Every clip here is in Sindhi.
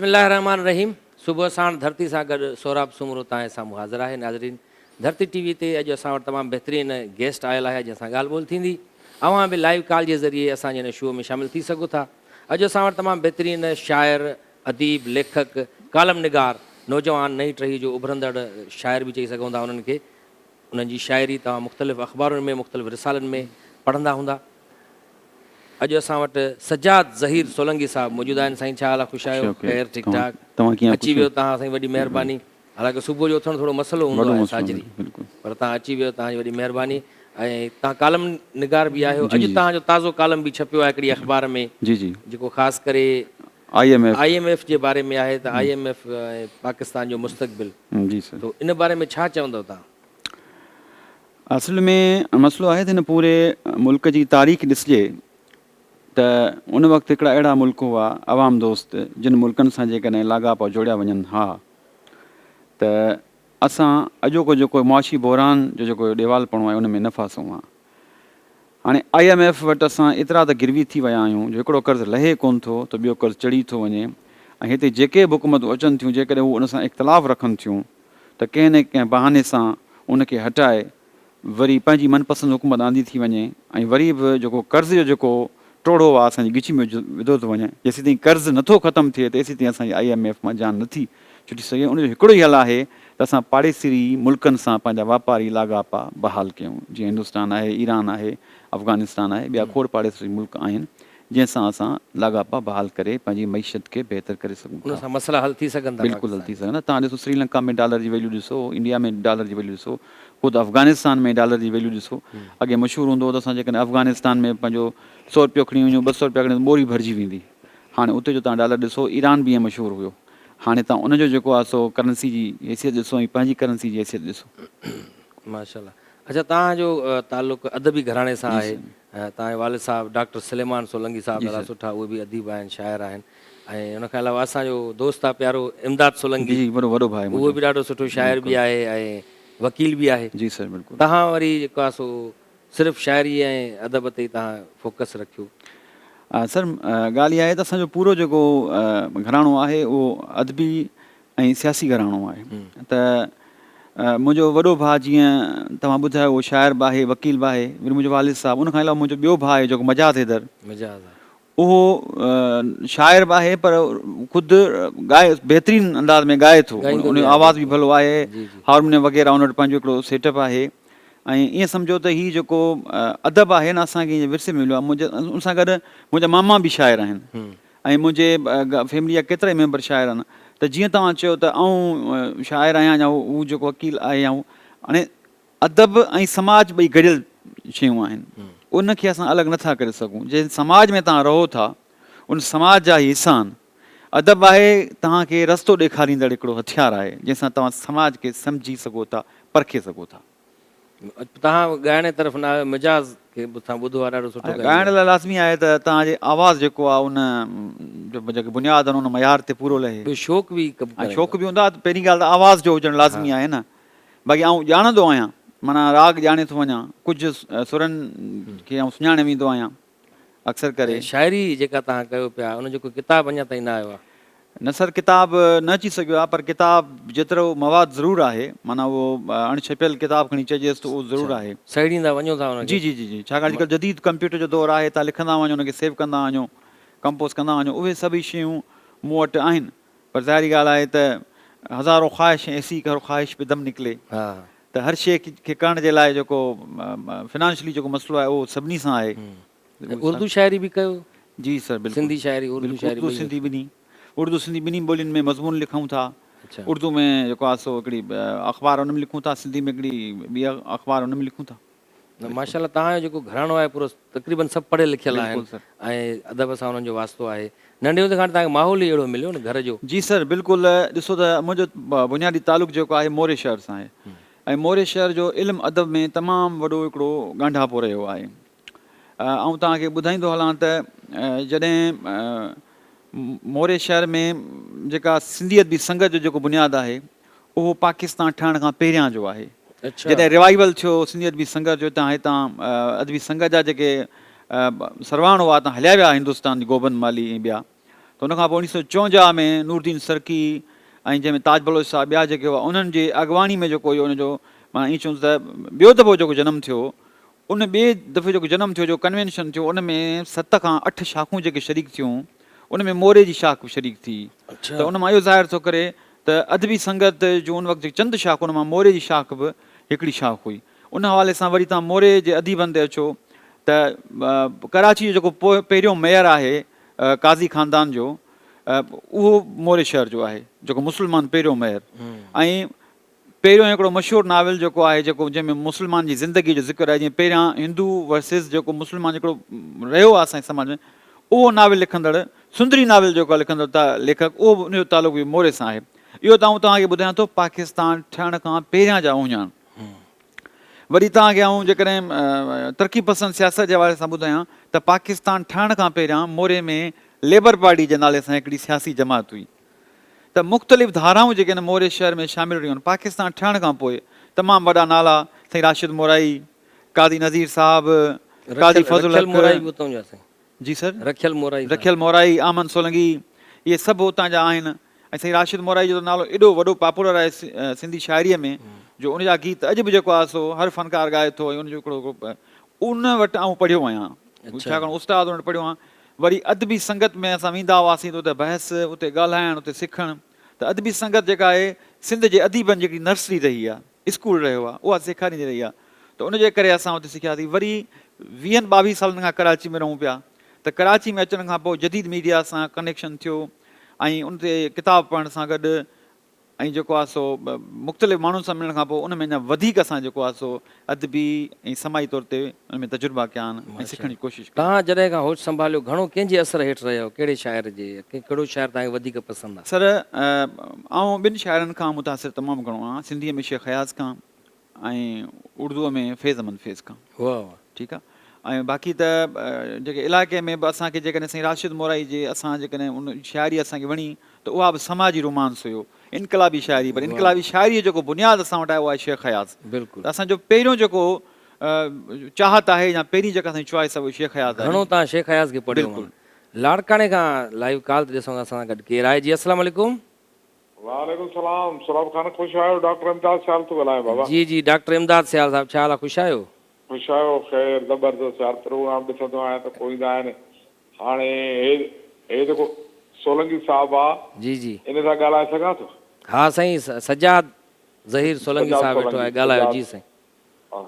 بسم الله الرحمٰن الرحيم صبح ساڻ ڌرتي سان گڏ سهراب سومرو توهان جي سامهون حاضر آهي ناظرين ڌرتي ٽي وي تي اڄ اسان وٽ تمام بهترين گيسٽ آيل آهي جنهن سان ڳالهه ٻولهه ٿيندي اوهان به لائيو ڪال جي ذريعي اسان جي هن شو ۾ شامل ٿي سگهو ٿا اڄ اسان وٽ تمام بهترين شاعر اديب ليکڪ ڪالم نگار نوجوان نئين ٽهي جو اڀرندڙ شاعر به چئي سگهون ٿا انهن کي انهن جي شاعري توهان مختلف اخبارن ۾ مختلف رسالن ۾ پڙهندا هوندا. اڄ اسان وٽ سجاد ظهير سولنگي صاحب موجود آهن. سائين ڇا حال آهي خوش آهيو؟ خير ٺيڪ ٺاڪ اچي ويو توهان سائين وڏي مهرباني. حالانڪه صبح جو اٿڻ ٿورو مسئلو هوندو آهي ساجھري پر توهان اچي ويو توهان جي وڏي مهرباني ۽ توهان ڪالم نگار به آهيو اڄ توهان جو تازو ڪالم به ڇپيو آهي هڪڙي اخبار ۾ جيڪو خاص ڪري I M F I M F جي باري ۾ آهي ته I M F ۽ Pakistan جو مستقبل جي سر تو ان باري ۾ ڇا چوندؤ توهان؟ اصل ۾ مسئلو آهي ته هن پوري ملڪ جي تاريخ ڏسجي ته ان وقت هڪڙا اهڙا ملڪ هئا عوام دوست جن ملڪن سان جيڪڏهن لاڳاپا جوڙيا وڃن ها ته اسان اڄوڪو جيڪو معاشي بحران جو جيڪو ڏيوالپڻو آهي ان ۾ نه ڦاسون ها. هاڻي I M F وٽ اسان ايترا ته گروي ٿي ويا آهيون جو هڪڙو قرض لهي ڪونه ٿو ته ٻيو قرض چڙهي ٿو وڃي ۽ هتي جيڪي به حڪومتون اچن ٿيون جيڪڏهن هو ان سان اختلاف رکن ٿيون ته ڪنهن نه ڪنهن بهاني سان ان کي هٽائي وري پنهنجي من پسند حڪومت آندي ٿي وڃي ۽ وري به جيڪو قرض جو جيڪو ٽوڙهو آهي اسان جي ڳچي ۾ وڌو ٿو وڃي جيسيتائين قرض نٿو ختم ٿئي تيسيتائين اسان جي I M F مان جان نٿي ڇٽي سگهي ان جو هڪڙو ئي حل آهي ته اسان پاڙيسري ملڪن سان پنهنجا واپاري لاڳاپا بحال ڪيون جيئن هندستان آهي ايران آهي افغانستان آهي ٻيا کوڙ پاڙيسري ملڪ آهن جنهن سان اسان لاڳاپا بحال ڪري پنهنجي معيشت کي بهتر ڪري سگهون ان ٿا. سان مسئلا حل ٿي سگهن ٿا بلڪل حل پاڪستان ٿي جا. سگهن ٿا توهان ڏسو سري لنڪا ۾ ڊالر جي ويليو ڏسو انڊيا ۾ ڊالر جي ويليو ڏسو خود افغانستان ۾ ڊالر جي ويليو ڏسو اڳي مشهور هوندو هو ته اسان جيڪڏهن افغانستان ۾ پنهنجو سو رپيو کڻي وڃون 200 رپيا کڻي وڃون ٻوري ڀرجي ويندي هاڻي اتي جو توهان ڊالر ڏسو ايران به ائين مشهور هيو هاڻي توهان ان جو جيڪو آهي سو ڪرنسي جي حيثيت ڏسو ۽ پنهنجي ڪرنسي جي حيثيت ڏسو. ماشاءالله اڇا توهان جو تعلق ادبي گهراڻي سان جي آهي سر. توهان جي والد صاحب ڊاڪٽر سليمان سولنگي صاحب جي ڏاڍا سر. سٺا اهي به اديب آهن شاعر آهن ۽ ان کان علاوه اسان جو دوست آهي پيارو امداد سولنگي جي جي وڏو وڏو ڀاء اهو منهنجو به ڏاڍو سٺو شاعر بلڪل به آهي ۽ وڪيل به آهي جي سر بلڪل. توهان وري جيڪو آهي سو صرف شاعري ۽ ادب تي ئي توهان فوڪس رکيو. سر ڳالهه اها آهي ته اسان جو پورو جيڪو گهراڻو آهي اهو ادبي ۽ سياسي گهراڻو آهي ته منهنجو وڏو ڀاء جيئن توهان ٻڌايو اهو شاعر به آهي وڪيل به آهي وري منهنجو والد صاحب ان کان علاوه منهنجو ٻيو ڀاء آهي جيڪو مجاز حيدر مجاز اهو شاعر به آهي پر خود ڳائي بهترين انداز ۾ ڳائي ٿو ان جو آواز به ڀلو آهي هارمونيم وغيره ان وٽ پنهنجو هڪڙو سيٽ اپ آهي ۽ ائين سمجهو ته هي جيڪو ادب آهي نه اسان کي ورثي ۾ مليو آهي منهنجي ان سان گڏ منهنجا ماما به شاعر آهن ۽ منهنجي فيملي جا ڪيترا ئي ميمبر شاعر آهن ته جيئن توهان چيو ته آئون شاعر آهيان يا هو جيڪو وڪيل آهي يا هو هاڻي ادب ۽ سماج ٻئي گڏيل شيون آهن ان کي اسان الڳ نٿا ڪري سگهون جنهن سماج ۾ توهان رهو ٿا ان سماج جا هي حصا آهن ادب آهي توهان کي رستو ڏيکاريندڙ هڪڙو هٿيار آهي جنهن سان توهان سماج کي سمجهي سگهو ٿا پرکي سگهو ٿا. توهان ڳائڻ جي طرف نه آيو مجاز کي به توهان ٻڌو آهي ڏاڍو سٺو ڳائيندو ڳائڻ لاء لازمي آهي ته توهان جي آواز جيڪو آهي ان جو جيڪي بنياد آهن ان معيار تي پورو لهي. ٻيو شوق به ڪم ڪري شوق به هوندو آهي پهرين ڳالهه ته آواز جو هجڻ لازمي آهي نه باقي آئون ڄاڻندو آهيان، معنيٰ راڳ ڄاڻي ٿو وڃان، ڪجهه سرن کي آئون سڃاڻي ويندو آهيان اڪثر ڪري. ۽ شاعري جيڪا توهان ڪيو پيا ان جو ڪو ڪتاب اڃا تائين نه آيو آهي؟ نه سر ڪتاب نه اچي سگهيو آهي پر ڪتاب جيترو مواد ضرور آهي معنيٰ اهو اڻ ڇپيل ڪتاب کڻي چئجيس ته اهو ضرور آهي. سهيڙيندا وڃو ٿا ان جي کي؟ جي جي جي ڇاڪاڻ اڄڪلهه جديد ڪمپيوٽر جو دور آهي توهان لکندا وڃو ان کي سيو ڪندا وڃو ڪمپوز ڪندا وڃو اهي سڀئي شيون مون وٽ آهن پر ظاهري ڳالهه آهي ته هزارون خواهش ۽ ايسي هر خواهش به دم نڪلي ته هر شيء کي ڪرڻ جي لاء جيڪو فنانشلي جيڪو مسئلو آهي اهو سڀني سان آهي. ۽ اردو شاعري به ڪيو؟ جي سر بلڪل. سنڌي شاعري اردو شاعري اردو سنڌي ٻنهي اردو سنڌي ٻنهي ٻولين ۾ مضمون لکون ٿا. اردو ۾ جيڪو آهي سو هڪڙي اخبار ان ۾ لکون ٿا سنڌي ۾ هڪڙي ٻي اخبار ان ۾ لکون ٿا. نه ماشاء الله توهان جو جيڪو گهراڻو آهي پورو تقريبن سڀ پڙهيل لکيل آهن ۽ ادب سان انهن جو واسطو آهي ننڍي هوندي کان توهان کي ماحول ئي اهڙو مليو نه گهر جو. جي سر بلڪل ڏسو ته منهنجو بنيادي تعلق جيڪو آهي موري شهر سان آهي ۽ موري شهر جو علم ادب ۾ تمام وڏو هڪڙو ڳانڍاپو رهيو آهي آئون توهان کي ٻڌائيندو هلان ته جڏهن موري شهر ۾ جيڪا سنڌي ادبي سنگت جو جيڪو بنياد آهي اهو پاڪستان ٺهڻ کان پهريان جو آهي. جڏهن ريوائيول ٿيو سنڌي ادبي سنگت جو تان هتان ادبي سنگت جا جيڪي سرواڻ هئا تان هليا ويا هندستان گوبند مالهي ۽ ٻيا ته ته ان کان پوء 1954 ۾ نوردين سرڪي ۽ جنهن ۾ تاج بلوچ صاحب ٻيا جيڪي هئا انهن جي اڳواڻي ۾ جيڪو اهو ان جو معنيٰ ائين چئون ته ٻيو دفعو جيڪو جنم ٿيو ان ٻئي دفعي جيڪو جنم ٿيو جو ڪنوينشن ٿيو ان ۾ ست کان اٺ شاخون جيڪي شريڪ ٿيون ان ۾ موري جي شاخ به شريڪ ٿي ته ان مان اهو ظاهر ٿو ڪري ته ادبي سنگت جون ان وقت جيڪي چند شاخون ان مان موري جي شاخ به هڪڙي شاخ هئي. ان حوالي سان وري توهان موري جي اديبن تي اچو ته ڪراچي جو جيڪو پهريون ميئر آهي قاضي خاندان جو اهو موري شهر جو آهي جيڪو مسلمان پهريون ميئر ۽ پهريون هڪڙو مشهور ناول جيڪو آهي جيڪو جنهن ۾ مسلمان جي زندگي جو ذڪر آهي جيئن پهريان هندو ورسز جيڪو مسلمان هڪڙو رهيو آهي اسان جي سماج ۾ اهو ناول لکندڙ سندري ناول جيڪو لکندڙ ليکڪ اهو به ان جو تعلق به موري سان آهي اهو ته آئون توهان کي ٻڌايان ٿو پاڪستان ٺهڻ کان پهريان جا اهڃاڻ وري توهان کي آئون جيڪڏهن ترقي پسند سياست جي حوالي سان ٻڌايان ته پاڪستان ٺهڻ کان پهريان موري ۾ ليبر پارٽي جي نالي سان هڪڙي سياسي جماعت هئي ته مختلف ڌارائون جيڪي هن موري شهر ۾ شامل رهيون آهن پاڪستان ٺهڻ کان پوء تمام وڏا نالا سائين راشد مورائي، قاضي نذير صاحب، قاضي فضل حق، جي سر. رکيل مورائي صاحب. رکيل مورائي، احمد سولنگي اهي سڀ اتان جا آهن ۽ سائين راشد مورائي جو ته نالو ايڏو وڏو پاپولر آهي سنڌي شاعريء ۾ جو ان جا گيت اڄ به جيڪو آهي سو هر فنڪار ڳائي ٿو ۽ ان جو هڪڙو ان وٽ آئون پڙهيو آهيان ڇاڪاڻ استاد ان وٽ پڙهيو آهيان وري ادبي سنگت ۾ اسان ويندا هئاسين ته اتي بحث اتي ڳالهائڻ اتي سکڻ ته ادبي سنگت جيڪا آهي سنڌ جي اديبن جي هڪڙي نرسري رهي آهي. اسڪول رهيو آهي اها سيکاريندي رهي آهي ته ان جي ڪري اسان اتي سکياسين وري ويهن ٻاويهه سالن کان ڪراچي ۾ رهون پيا ته ڪراچي ۾ اچڻ کان پوء جديد ميڊيا سان ڪنيڪشن ٿيو ۽ ان تي ڪتاب پڙهڻ سان گڏ ۽ جيڪو آهي سو مختلف ماڻهن سان ملڻ کان پوء ان ۾ اڃا وڌيڪ اسان جيڪو آهي سو ادبي ۽ سماجي طور تي ان ۾ تجربا ڪيا آهن ۽ سکڻ جي ڪوشش ڪئي. توهان جڏهن کان هوش سنڀاليو گهڻو ڪنهن جي اثر هيٺ رهيا آهيو ڪهڙي شاعر جي يا ڪهڙو شاعر توهان کي وڌيڪ پسند آهي؟ سر آئون ٻن شاعرن کان متاثر تمام گهڻو آهيان سنڌيء ۾ شيخ اياز کان ۽ اردوء ۾ فيض احمد فيض کان. واه واه. ٺيڪ آ ۽ باقي ته جيڪي علائقي ۾ به اسان کي جيڪڏهن سائين راشد مورائي جي اسان جيڪڏهن ان شاعري اسان کي وڻي ته اها به سماجي رومانس هيو انقلابي شاعري پر انقلابي شاعري جو جيڪو بنياد اسان وٽ آهي اهو آهي شيخ اياز بلڪل ته اسان جو پهريون جيڪو چاهت آهي يا پهرين جيڪا اسان جي چوائس آهي اهو شيخ اياز آهي. گهڻو توهان شيخ اياز کي پڙهيو بلڪل. لاڙڪاڻي کان لائيو ڪال تي ڏسون ٿا اسان سان گڏ ڪير آهي جي السلام عليڪم. وعليڪم السلام سهراب خان خوش آهيو ڊاڪٽر امداد سيال ٿو ڳالهايان بابا. جي جي ڊاڪٽر امداد سيال صاحب ڇا حال آ خوش آهيو. خوش آهيو خير زبردست يار پروگرام ڏسندو آهيان ته ڪو ايندا آهن هاڻي هي هي جيڪو سولنگي صاحب آ جي جي. ان سان ڳالهائي سگهان ٿو. ها سائين سجاد ظهير سولنگي سجاد صاحب ويٺو سولنگي آهي ڳالهايو سجاد جي سائين. ها.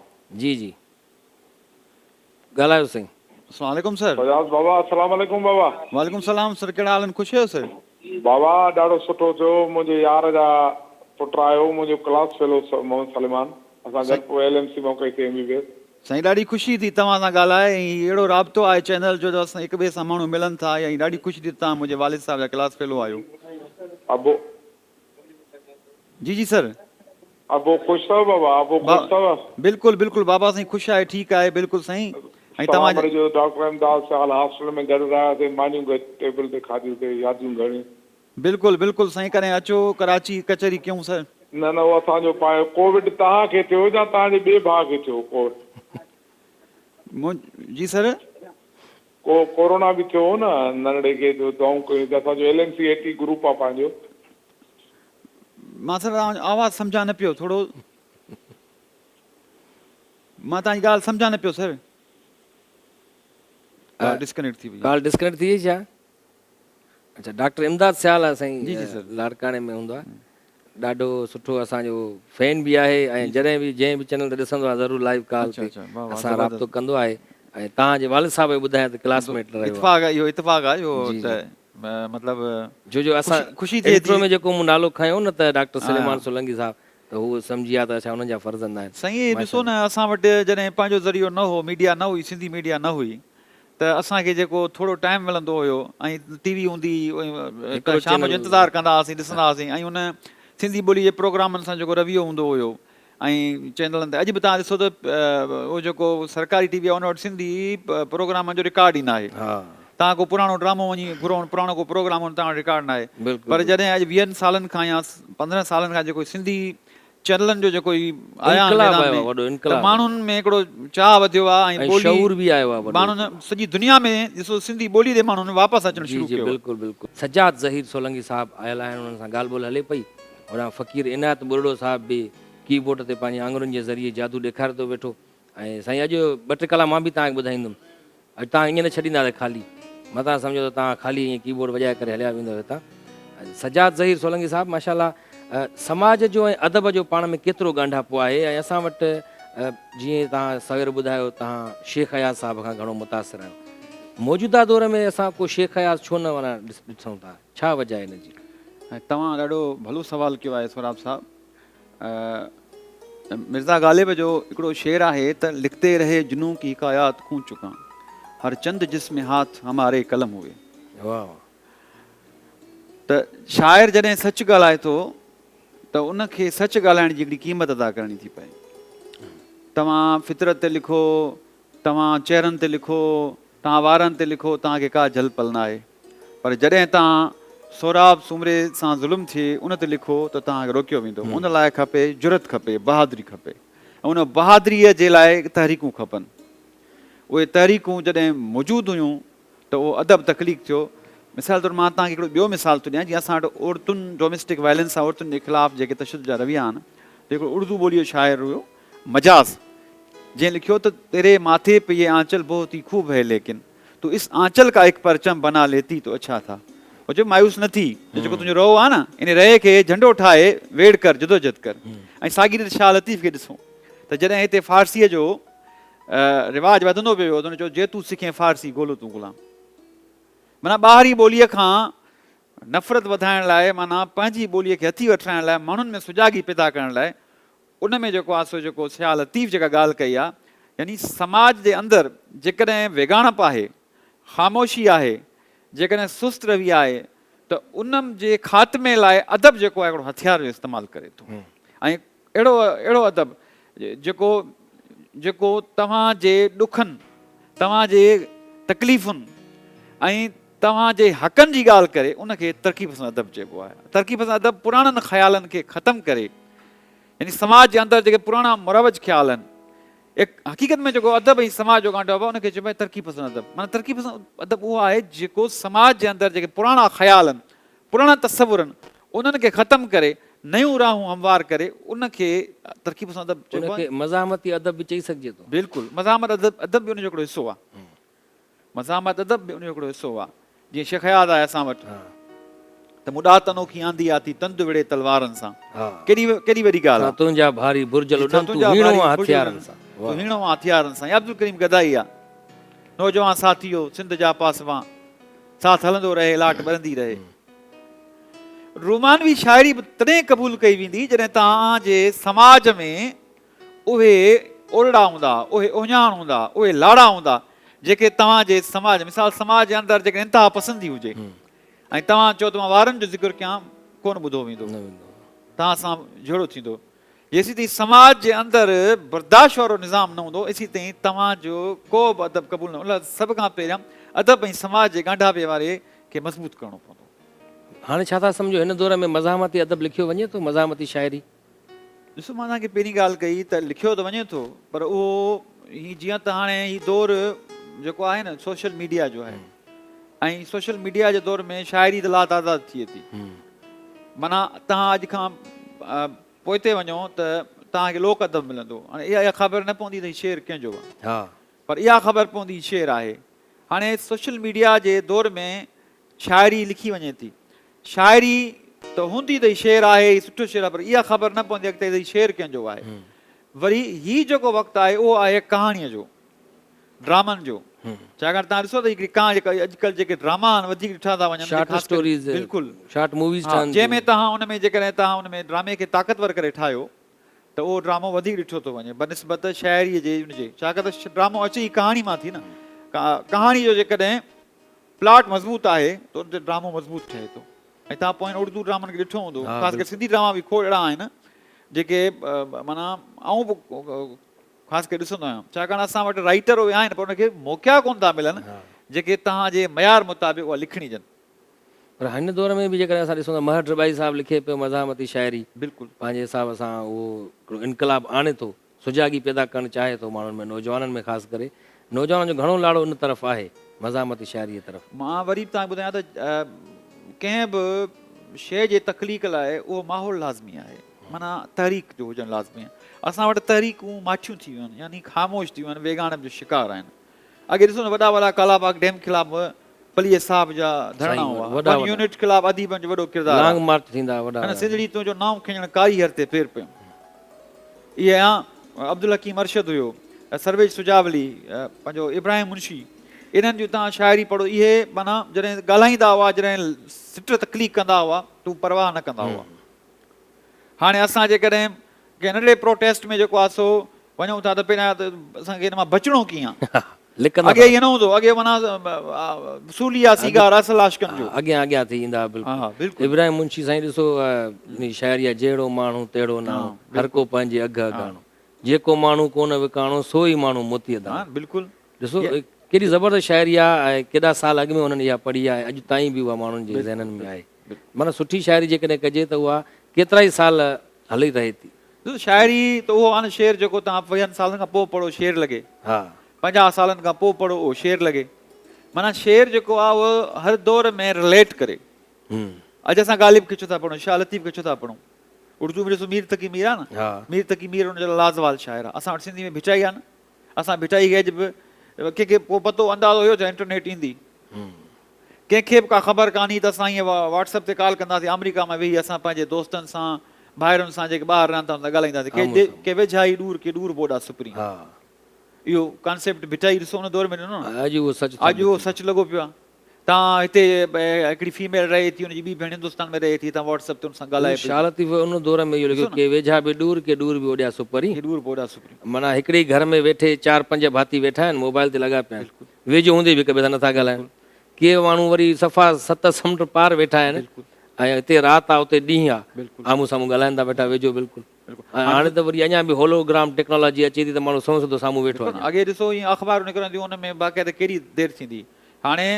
جي جي ڳالهايو سائين. السلام عليڪم سر. فياض بابا السلام عليڪم بابا. وعليڪم السلام سر ڪهڙا حال آهن خوش آهيو سر. بابا ڏاڍو سٺو ٿيو منهنجي يار جا پٽ آهيو منهنجو ڪلاس فيلو محمد سليمان اسان گڏ پوء ايل ايم سي مان ڪئي C M B B S. سائين ڏاڍي خوشي ٿي توهان سان ڳالهائي ۽ هي اهڙو رابطو آهي چينل جو جو اسان هڪ ٻئي سان ماڻهو ملن ٿا ۽ ڏاڍي خوشي ٿي ته توهان منهنجي والد صاحب جا ڪلاس فيلو آهيو. ابو. جي جي سر. ابو خوش اٿو بابا ابو خوش اٿو. بلڪل بلڪل بابا سائين خوش آهي ٺيڪ آهي بلڪل سائين ۽ توهان سلام ڏجو ڊاڪٽر امداد سيال هاسٽل ۾ گڏ رهياسين مانيون گڏ ٽيبل تي کاڌيون سي ياديون گهڻيون. بلڪل بلڪل سائين ڪڏهن اچو ڪراچي ڪچهري ڪيون سر. نه نه اهو اسان جو پنهنجو ڪووڊ توهان کي ٿيو يا توهان جي ٻئي ڀاء کي ٿيو ڪووڊ. جي سر. ڪو ڪورونا به ٿيو هو نه ننڍڙي کي جو دعائون ڪيون ته اسان جو L M C A T group آ پنهنجو. مان سر توهان جو آواز سمجهان نه پيو ٿورو مان توهان جي ڳالهه سمجهان نه پيو سر ڪال ڊسڪنيڪٽ ٿي وئي. ڪال ڊسڪنيڪٽ ٿي وئي ڇا؟ اچا ڊاڪٽر امداد سيال آهي سائين جي جي سر لاڙڪاڻي ۾ هوندو آهي ڏاڍو سٺو اسان جو فين به آهي ۽ جڏهن به جنهن به چينل تي ڏسندو آهي ضرور لائيو ڪال تي اسان رابطو ڪندو آهي ۽ توهان جي والد صاحب کي ٻڌايان ته ڪلاس ميٽ رهيو آهي. اتفاق اهو اتفاق آهي اهو ته مطلب جو جو اسان خوشي ٿئي انٽرو ۾ جيڪو مون نالو کنيو نه ته ڊاڪٽر سليمان سولنگي صاحب ته هو سمجهي ويا ته اڇا انهن جا فرزند آهن. سائين ڏسو نه اسان وٽ جڏهن پنهنجو ذريعو نه هو ميڊيا نه هئي سنڌي ميڊيا نه هئي ته اسان کي جيڪو ٿورو ٽائيم ملندو هيو ۽ ٽي وي هوندي هئي ته شام جو انتظار ڪندا هئاسين ڏسندا هئاسين ۽ ان سنڌي ٻولي جي پروگرامن سان جيڪو رويو هوندو هيو ۽ چينلن تي اڄ به توهان ڏسو ته اهو جيڪو سرڪاري ٽي وي آهي ان وٽ سنڌي پروگرامن جو رڪارڊ ئي ناهي توهان ڪو پراڻو ڊرامو وڃي گهرو پراڻو ڪو پروگرام توهان وٽ رڪارڊ ناهي پر جڏهن اڄ ويهن سالن کان يا پندرهن سالن کان جيڪو سنڌي چينلن جو جيڪو هي آيا آهن انقلاب ميدان آيو ۾ آهي وڏو ته انقلاب ماڻهن ۾ هڪڙو چاهه وڌيو آهي ۽ ۽ ٻولي شعور به آيو آهي وڏو ماڻهن سڄي دنيا ۾ ڏسو سنڌي ٻولي تي ماڻهن واپس اچڻ جي شروع جي ڪيو آهي. بلڪل بلڪل سجاد ظهير سولنگي صاحب آيل آهن انهن سان ڳالهه ٻولهه هلي پئي هوڏانهن فقير عنايت ٻرڙو صاحب به ڪي بورڊ تي پنهنجي آڱرين جي ذريعي جادو ڏيکاري ٿو ويٺو ۽ سائين اڄ ٻه ٽي ڪلام مان به توهان کي ٻڌائيندم. اڄ توهان ائين نه ڇڏينداسين خالي. متان سمجهو ته توهان خالي ائين ڪي بورڊ وڄائي ڪري هليا ويندؤ هتان. سجاد ظهير سولنگي صاحب ماشاء الله سماج جو ۽ ادب جو پاڻ ۾ ڪيترو ڳانڍاپو آهي ۽ اسان وٽ جيئن توهان سوير ٻڌايو توهان شيخ اياز صاحب کان گهڻو متاثر آهيو. موجوده دور ۾ اسان ڪو شيخ اياز ڇو نه ڏسون ٿا؟ ڇا وجه آهي ان جي؟ توهان ڏاڍو ڀلو سوال ڪيو آهي سهراب صاحب. مرزا غالب جو هڪڙو شعر آهي ته لکتي رهي جنون ڪي حڪايات خون چڪان هر چند جس ۾ هاٿ هماري قلم هوئي. واه واه. ته شاعر جڏهن سچ ڳالهائي ٿو ته ان کي سچ ڳالهائڻ جي هڪڙي قيمت ادا ڪرڻي ٿي پئي. توهان فطرت تي لکو، توهان چهرن تي لکو، توهان وارن تي لکو، توهان کي ڪا جهل پل ناهي. پر جڏهن توهان سهراب سومري سان ظلم ٿئي ان تي لکو ته توهان کي روڪيو ويندو. ان لاء کپي جرئت کپي، بهادري کپي ۽ ان بهادريء جي لاء تحريڪون کپن. اهي تحريڪون جڏهن موجود هيون ته اهو ادب تخليق ٿيو. مثال طور مان توهان کي هڪڙو ٻيو مثال ٿو ڏيان جيئن اسان وٽ عورتن ڊوميسٽڪ وائلنس سان عورتن جي خلاف جيڪي تشدد جا رويا آهن ته هڪڙو اردو ٻوليء جو شاعر هيو مجاز جنهن لکيو ته تيري ماٿي پي يي آنچل بهت هي خوب هي ليڪن تو اس آنچل ڪا ايڪ پرچم بنا ليتي تو اڇا ٿا. هو چيو مايوس نه ٿي جو جيڪو تنهنجو رئو آهي نه ان رئي کي جهنڊو ٺاهي ويڙهه ڪر جدوجهد ڪر ۽ ساڳي ريت شاهه لطيف کي ڏسو ته جڏهن هتي فارسيء جو رواج وڌندو پيو ويو ته هن چيو جي تون سکين فارسي گولو تون غلام معنيٰ ٻاهرين ٻوليء کان نفرت وڌائڻ لاء معنيٰ پنهنجي ٻوليء کي هٿي وٺرائڻ لاء ماڻهن ۾ سجاڳي پيدا ڪرڻ لاء ان ۾ جيڪو آهي سو جيڪو شاهه لطيف جيڪا ڳالهه ڪئي آهي يعني سماج جي اندر جيڪڏهن ويڳاڻپ آهي، خاموشي آهي، جيڪڏهن سست روي آهي ته ان جي خاتمي لاء ادب جيڪو آهي هڪڙو هٿيار جو استعمال ڪري ٿو ۽ اهڙو اهڙو ادب جيڪو جيڪو توهان جي ڏکن، توهان جي تڪليفن ۽ توهان جي حقن جي ڳالهه ڪري ان کي ترقي پسند ادب چئبو آهي. ترقي پسند ادب پراڻن خيالن کي ختم ڪري يعني سماج جي اندر جيڪي پراڻا مروج خيال آهن حقيقت ۾ جيڪو ادب ۽ سماج جو ڳانڍاپو آهي ان کي چئبو آهي ترقي پسند ادب. معنيٰ ترقي پسند ادب اهو آهي جيڪو سماج جي اندر جيڪي پراڻا خيال آهن، پراڻا تصور آهن انهن کي ختم ڪري نيون راهون هموار ڪري ان کي ترقي پسند ادب چئبو آهي. ان کي مزاحمتي ادب به چئي سگهجي ٿو. بلڪل مزاحمت ادب به ان جو هڪڙو حصو آهي. مزاحمت ادب به ان جو هڪڙو حصو آ. جيئن شيخ اياز آهي اسان وٽ ته مون ڏات انوکي آندي آ ٿي تند وڙهي تلوارن سان. ڪيڏي ڪيڏي وڏي ڳالهه آ. ٿا تنهنجا ڀاري برج لڏن تون هيڻو آن هٿيارن سان. تون هيڻو آن هٿيارن سان. يا عبدالڪريم گدائي آ. نوجوان ساٿيو سنڌ جا پاسبان ساٿ هلندو رهي لاٽ ٻرندي رهي. رومانوي شاعري به تڏهن قبول ڪئي ويندي جڏهن توهان جي سماج ۾ اهي اولڙا هوندا، اهي اهڃاڻ هوندا، اهي لاڙا هوندا، جيڪي توهان جي سماج، مثال سماج جي اندر جيڪڏهن انتها پسندي هجي ۽ توهان چئو ته مان وارن جو ذڪر ڪيان، ڪونه ٻڌو ويندو، توهان سان جهيڙو ٿيندو. جيسيتائين سماج جي اندر برداشت وارو نظام نه هوندو، ايسيتائين توهان جو ڪو به ادب قبول نه. ان لاء سڀ کان پهريان ادب ۽ سماج جي ڳانڍاپي واري کي مضبوط ڪرڻو پوندو. هاڻي ڇا ٿا سمجهو هن دور ۾ مزاحمتي ادب لکيو وڃي ٿو، مزاحمتي شاعري؟ ڏسو مان توهان کي پهرين ڳالهه ڪئي ته لکيو ته وڃي ٿو پر اهو هي جيئن ته هاڻي هي دور جيڪو آهي نه سوشل ميڊيا جو آهي ۽ سوشل ميڊيا جي دور ۾ شاعري ته لاتعداد ٿئي ٿي معنيٰ توهان اڄ کان پوئتي وڃو ته توهان کي لوڪ ادب ملندو هاڻي اها خبر نه پوندي ته هي شعر ڪنهن جو آهي پر اها خبر پوندي هي شعر آهي هاڻي سوشل ميڊيا جي دور ۾ شاعري لکي وڃي ٿي. شاعري ته هوندي ته هي شعر آهي، هي سٺو شعر آهي پر اها خبر نه پوندي اڳتي ته هي شعر ڪنهن جو آهي. وري هي جيڪو وقت آهي اهو آهي ڪهاڻيء جو، ڊرامن جو. ڇاڪاڻ توهان ڏسو ته هڪڙي ڪهاڻي جيڪا اڄڪلهه جيڪي ڊراما آهن وڌيڪ ڏٺا ٿا وڃن شارٽ خاص ڪري اسٽوريز، بلڪل شارٽ موويز ها ٺهن جنهن ۾ ٿيون. توهان ان ۾ جيڪڏهن توهان ان ۾ ڊرامي کي طاقتور ڪري ٺاهيو ته اهو ڊرامو وڌيڪ ڏٺو ٿو وڃي بنسبت شاعريء جي ان جي ڇاڪاڻ ته ڊرامو اچي ئي ڪهاڻي مان ٿي نه ڪهاڻي جو جيڪڏهن پلاٽ مضبوط آهي ته ان تي ڊرامو مضبوط ٺهي ٿو ۽ توهان پوين اردو ڊرامن کي ڏٺو هوندو خاص ڪري سنڌي ڊراما به کوڙ اهڙا آهن جيڪي معنيٰ آئون به خاص ڪري ڏسندو آهيان ڇاڪاڻ اسان وٽ رائيٽر اهي آهن پر ان کي موقعا ڪونه ٿا ملن جيڪي توهان جي معيار مطابق اها لکڻي ڏين. پر هن دور ۾ به جيڪڏهن اسان ڏسون ته مهر ڊٻائي صاحب لکي پيو مزاحمتي شاعري بلڪل. پنهنجي حساب سان اهو هڪڙو انقلاب آڻي ٿو، سجاڳي پيدا ڪرڻ چاهي ٿو ماڻهن ۾ نوجوانن ۾ خاص ڪري نوجوانن جو گهڻو لاڙو ان طرف آهي مزاحمتي شاعري جي طرف. مان وري به توهان کي ٻڌايان ته ڪنهن به شيء جي تخليق لاء اهو ماحول لازمي آهي معنيٰ تحريڪ جو هجڻ لازمي آهي. اسان وٽ تحريڪون ماٺيون ٿي ويون آهن يعني خاموش ٿي ويون آهن ويڳاڻپ جو شڪار آهن. اڳي ڏسو نه وڏا وڏا ڪالا باغ ڊيم خلاف پليجي صاحب جا ڌرڻا هئا، ون يونٽ خلاف اديبن جو وڏو ڪردار لانگ مارچ ٿيندا هئا وڏا وڏا. سنڌڙي تنهنجو نانء کڻڻ ڪاري هر تي پير پيم. اهي آ عبدالحڪيم ارشد هيو، سرويچ سجاولي، پنهنجو ابراهيم منشي، انهن جون توهان شاعري پڙهو اهي معنيٰ جڏهن ڳالهائيندا هئا جڏهن سٽ تخليق ڪندا هئا ته هو پرواهه نه ڪندا هئا. هاڻي اسان جيڪڏهن ڪنهن ننڍڙي پروٽيسٽ ۾ جيڪو آهي سو وڃون ٿا ته پهريان ته اسان کي ان مان بچڻو ڪيئن آهي. لڪندا اڳي ائين نه هوندو هو، اڳي معنيٰ سولي آ سينگار اصل عاشقن جو. اڳيان اڳيان ٿي ايندا هئا بلڪل. ها بلڪل. ابراهيم منشي سائين ڏسو انهي شاعري آ جهڙو ماڻهو تهڙو ناڻو هر ڪو پنهنجي اگهه اگهاڻو جيڪو ماڻهو ڪونه وڪاڻو سو ئي ماڻهو موتيء داڻو. ها بلڪل. ڏسو ڪيڏي زبردست شاعري آ ۽ ڪيڏا سال اڳ ۾ انهن اها پڙهي آ ۽ اڄ تائين به اها ماڻهن جي ذهنن ۾ آهي. معنيٰ سٺي شاعري جيڪڏهن ڪجي ته اها ڪيترائي سال هلي رهي ٿي. ڏسو شاعري ته اهو آهي نه شعر جيڪو توهان ويهن سالن کان پوء پڙهو شعر لڳي. ها. 50 سالن کان پوء پڙهو اهو شعر لڳي. معنيٰ شعر جيڪو آهي اهو هر دور ۾ رليٽ ڪري. اڄ اسان غالب کي ڇو ٿا پڙهون، شاهه لطيف کي ڇو ٿا پڙهون. اردو ۾ ڏسو مير تقي مير آهي نه. ها. مير تقي مير ان جو لازوال شاعر آهي. اسان وٽ سنڌي ۾ ڀٽائي آهي نه. اسان ڀٽائي کي اڄ به ڪنهن کي ڪو پتو اندازو هيو ته انٽرنيٽ ايندي. ڪنهن کي به ڪا خبر ڪانهي ته اسان ائين واٽس اپ تي ڪال ڪنداسين آمريڪا مان ويهي اسان پنهنجي دوستن سان ڀائرن سان جيڪي ٻاهر رهن ٿا انهن سان ڳالهائينداسين ڪي ڪي ويجها ئي ڏور ڪي ڏور بوڏا سپرين اهو ڪانسيپٽ ڀٽائي ڏسو ان دور ۾ ڏنو نه اڄ اهو سچ اڄ اهو سچ لڳو پيو آهي تان هتي هڪڙي فيميل رهي ٿي ان جي ٻي ڀيڻ هندستان ۾ رهي ٿي تان واٽس اپ تي ان سان ڳالهائي پئي شاهه لطيف ان دور ۾ اهو لکيو ڪي ويجها به ڏور ڪي ڏور به اوڏيا سپرين ڪي ڏور به اوڏا سپرين معنيٰ هڪڙي ئي گهر ۾ ويٺي چار پنج ڀاتي ويٺا آهن موبائل تي لڳا پيا آهن ويجهو هوندي به هڪ ٻئي سان نٿا ڳالهائن. ڪي ماڻهو وري صفا ست سمنڊ پار ويٺا آهن ۽ هتي رات آ اتي ڏينهن آ آمهون سامهون ڳالهائن ٿا ويٺا ويجهو بلڪل ۽ هاڻي ته وري اڃا به هولوگرام ٽيڪنالاجي اچي ٿي ته ماڻهو سنئون سڌو سامهون ويٺو آهي. اڳي ڏسو ائين اخبارون نڪرنديون ان ۾ باقاعده ڪيڏي دير ٿيندي هاڻي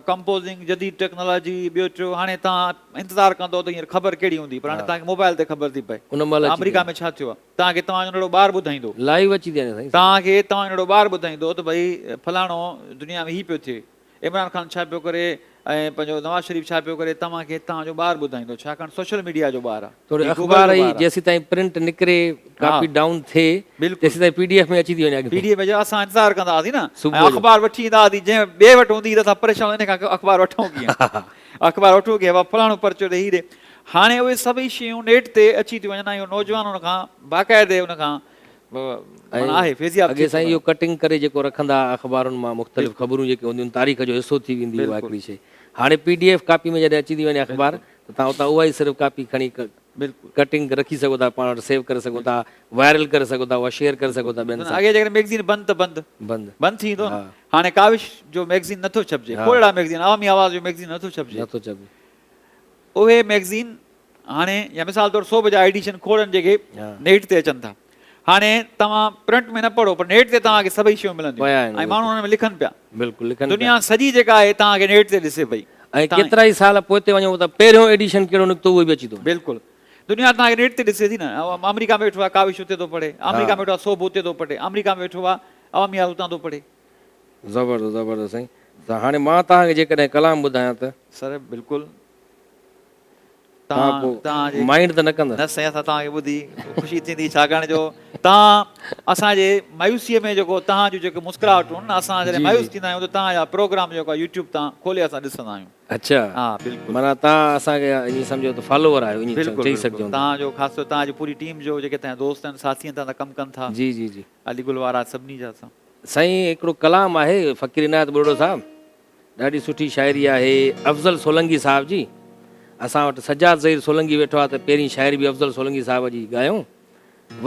ڪمپوزنگ جديد ٽيڪنالاجي ٻيو ٽيو هاڻي توهان انتظار ڪندو ته هينئر خبر ڪهڙي هوندي پر هاڻي توهان کي موبائل تي خبر ٿي پئي ان مهل اچي آمريڪا ۾ ڇا ٿيو آ. توهان کي توهان جو ننڍڙو ٻار ٻڌائيندو. لائيو اچي ٿي وڃي سائين. توهان کي توهان جو ننڍڙو ٻار ٻڌائيندو ته ڀئي فلاڻو دنيا ۾ هي پيو ٿئي، عمران خان ڇا پيو ڪري ۽ پنهنجو نواز شريف ڇا پيو ڪري توهان کي توهان جو ٻار ٻڌائيندو ڇاڪاڻ سوشل ميڊيا جو ٻار آ. توڙي اخبار ئي جيسيتائين پرنٽ نڪري ڪاپي ڊائون ٿئي تيسيتائين پي ڊي ايف ۾ اچي ٿي وڃي اڳ ۾. پي ڊي ايف ۾ اسان انتظار ڪندا هئاسين نه ۽ اخبار وٺي ايندا هئاسين جنهن ٻئي وٽ هوندي هئي ته اسان پريشان ان کان اخبار وٺون ڪيئن اخبار وٺون ڪيئن بابا فلاڻو پرچو ڏي هي ڏي هاڻي اهي سڀئي شيون نيٽ تي اچي ٿيون وڃن ۽ اهو نوجوان ان کان باقاعدي ان کان معنيٰ آهي فيضياب اڳي سائين اهو ڪٽنگ ڪري جيڪو رکندا ها اخبارن مان مختلف خبرون جيڪي هونديون تاريخ جو حصو ٿي ويندي اها هڪڙي شيء هاڻي پي ڊي ايف ڪاپي ۾ جڏهن اچي ٿي وڃي اخبار ته توهان اتان اها ئي صرف ڪاپي کڻي ڪٽنگ رکي سگهو ٿا پاڻ وٽ سيو ڪري سگهو ٿا وائرل ڪري سگهو ٿا اها شيئر ڪري سگهو ٿا ٻين سان. اڳي جيڪڏهن ميگزين بند ته بند بند بند ٿي ويندو نه هاڻي ڪاوش جو ميگزين نٿو ڇپجي کوڙ اهڙا ميگزين عوامي آواز جو ميگزين نٿو ڇپجي نٿو ڇپجي. اهي ميگزين هاڻي يا مثال طور سوڀ جا ايڊيشن کوڙ آهن جيڪي نيٽ تي اچن ٿا هاڻي توهان پرنٽ ۾ نه پڙهو پر نيٽ تي توهان کي سڀئي شيون ملنديون ۽ ماڻهو انهن ۾ لکن پيا بلڪل لکن دنيا سڄي جيڪا آهي توهان کي نيٽ تي ڏسي پئي ۽ ڪيترا ئي سال پوئتي وڃو ته پهريون ايڊيشن ڪهڙو نڪتو اهو به اچي ٿو بلڪل دنيا توهان کي نيٽ تي ڏسي ٿي نه آمريڪا ۾ ويٺو آهي ڪاوش اتي ٿو پڙهي آمريڪا ۾ ويٺو آهي سوڀ اتي ٿو پڙهي آمريڪا ۾ ويٺو آهي عوامي آواز اتان ٿو پڙهي. زبردست زبردست سائين ته هاڻي مان توهان کي جيڪڏهن ڪلام ٻڌايان ته. سر بلڪل توهان پوء مائنڊ ته نه ڪندا. نه سائين اسان توهان کي ٻڌي خوشي ٿيندي ڇاڪاڻ جو توهان اسان جي مايوسي ۾ جيڪو توهان جون جيڪي مسڪراهٽون آهن نه اسان جڏهن مايوس ٿيندا آهيون ته توهان جا پروگرام جيڪو آهي يوٽيوب تان کولي اسان ڏسندا آهيون. اڇا ها بلڪل معنيٰ توهان اسان کي ائين سمجهو ته فالوور آهيو ائين چئي سگهجون ٿا. توهان جو خاص طور توهان جي پوري ٽيم جو جيڪي توهان جا دوست آهن ساٿي آهن توهان سان ڪم ڪن ٿا. جي جي جي. علي گل وارا سڀني جا اسان. سائين هڪڙو ڪلام آهي فقير عنايت ٻرڙو صاحب ڏاڍي سٺي شاعري آهي افضل سولنگي صاحب جي اسان وٽ سجاد ظهير سولنگي ويٺو آهي ته پهرين شاعري به افضل سولنگي صاحب جي ڳايون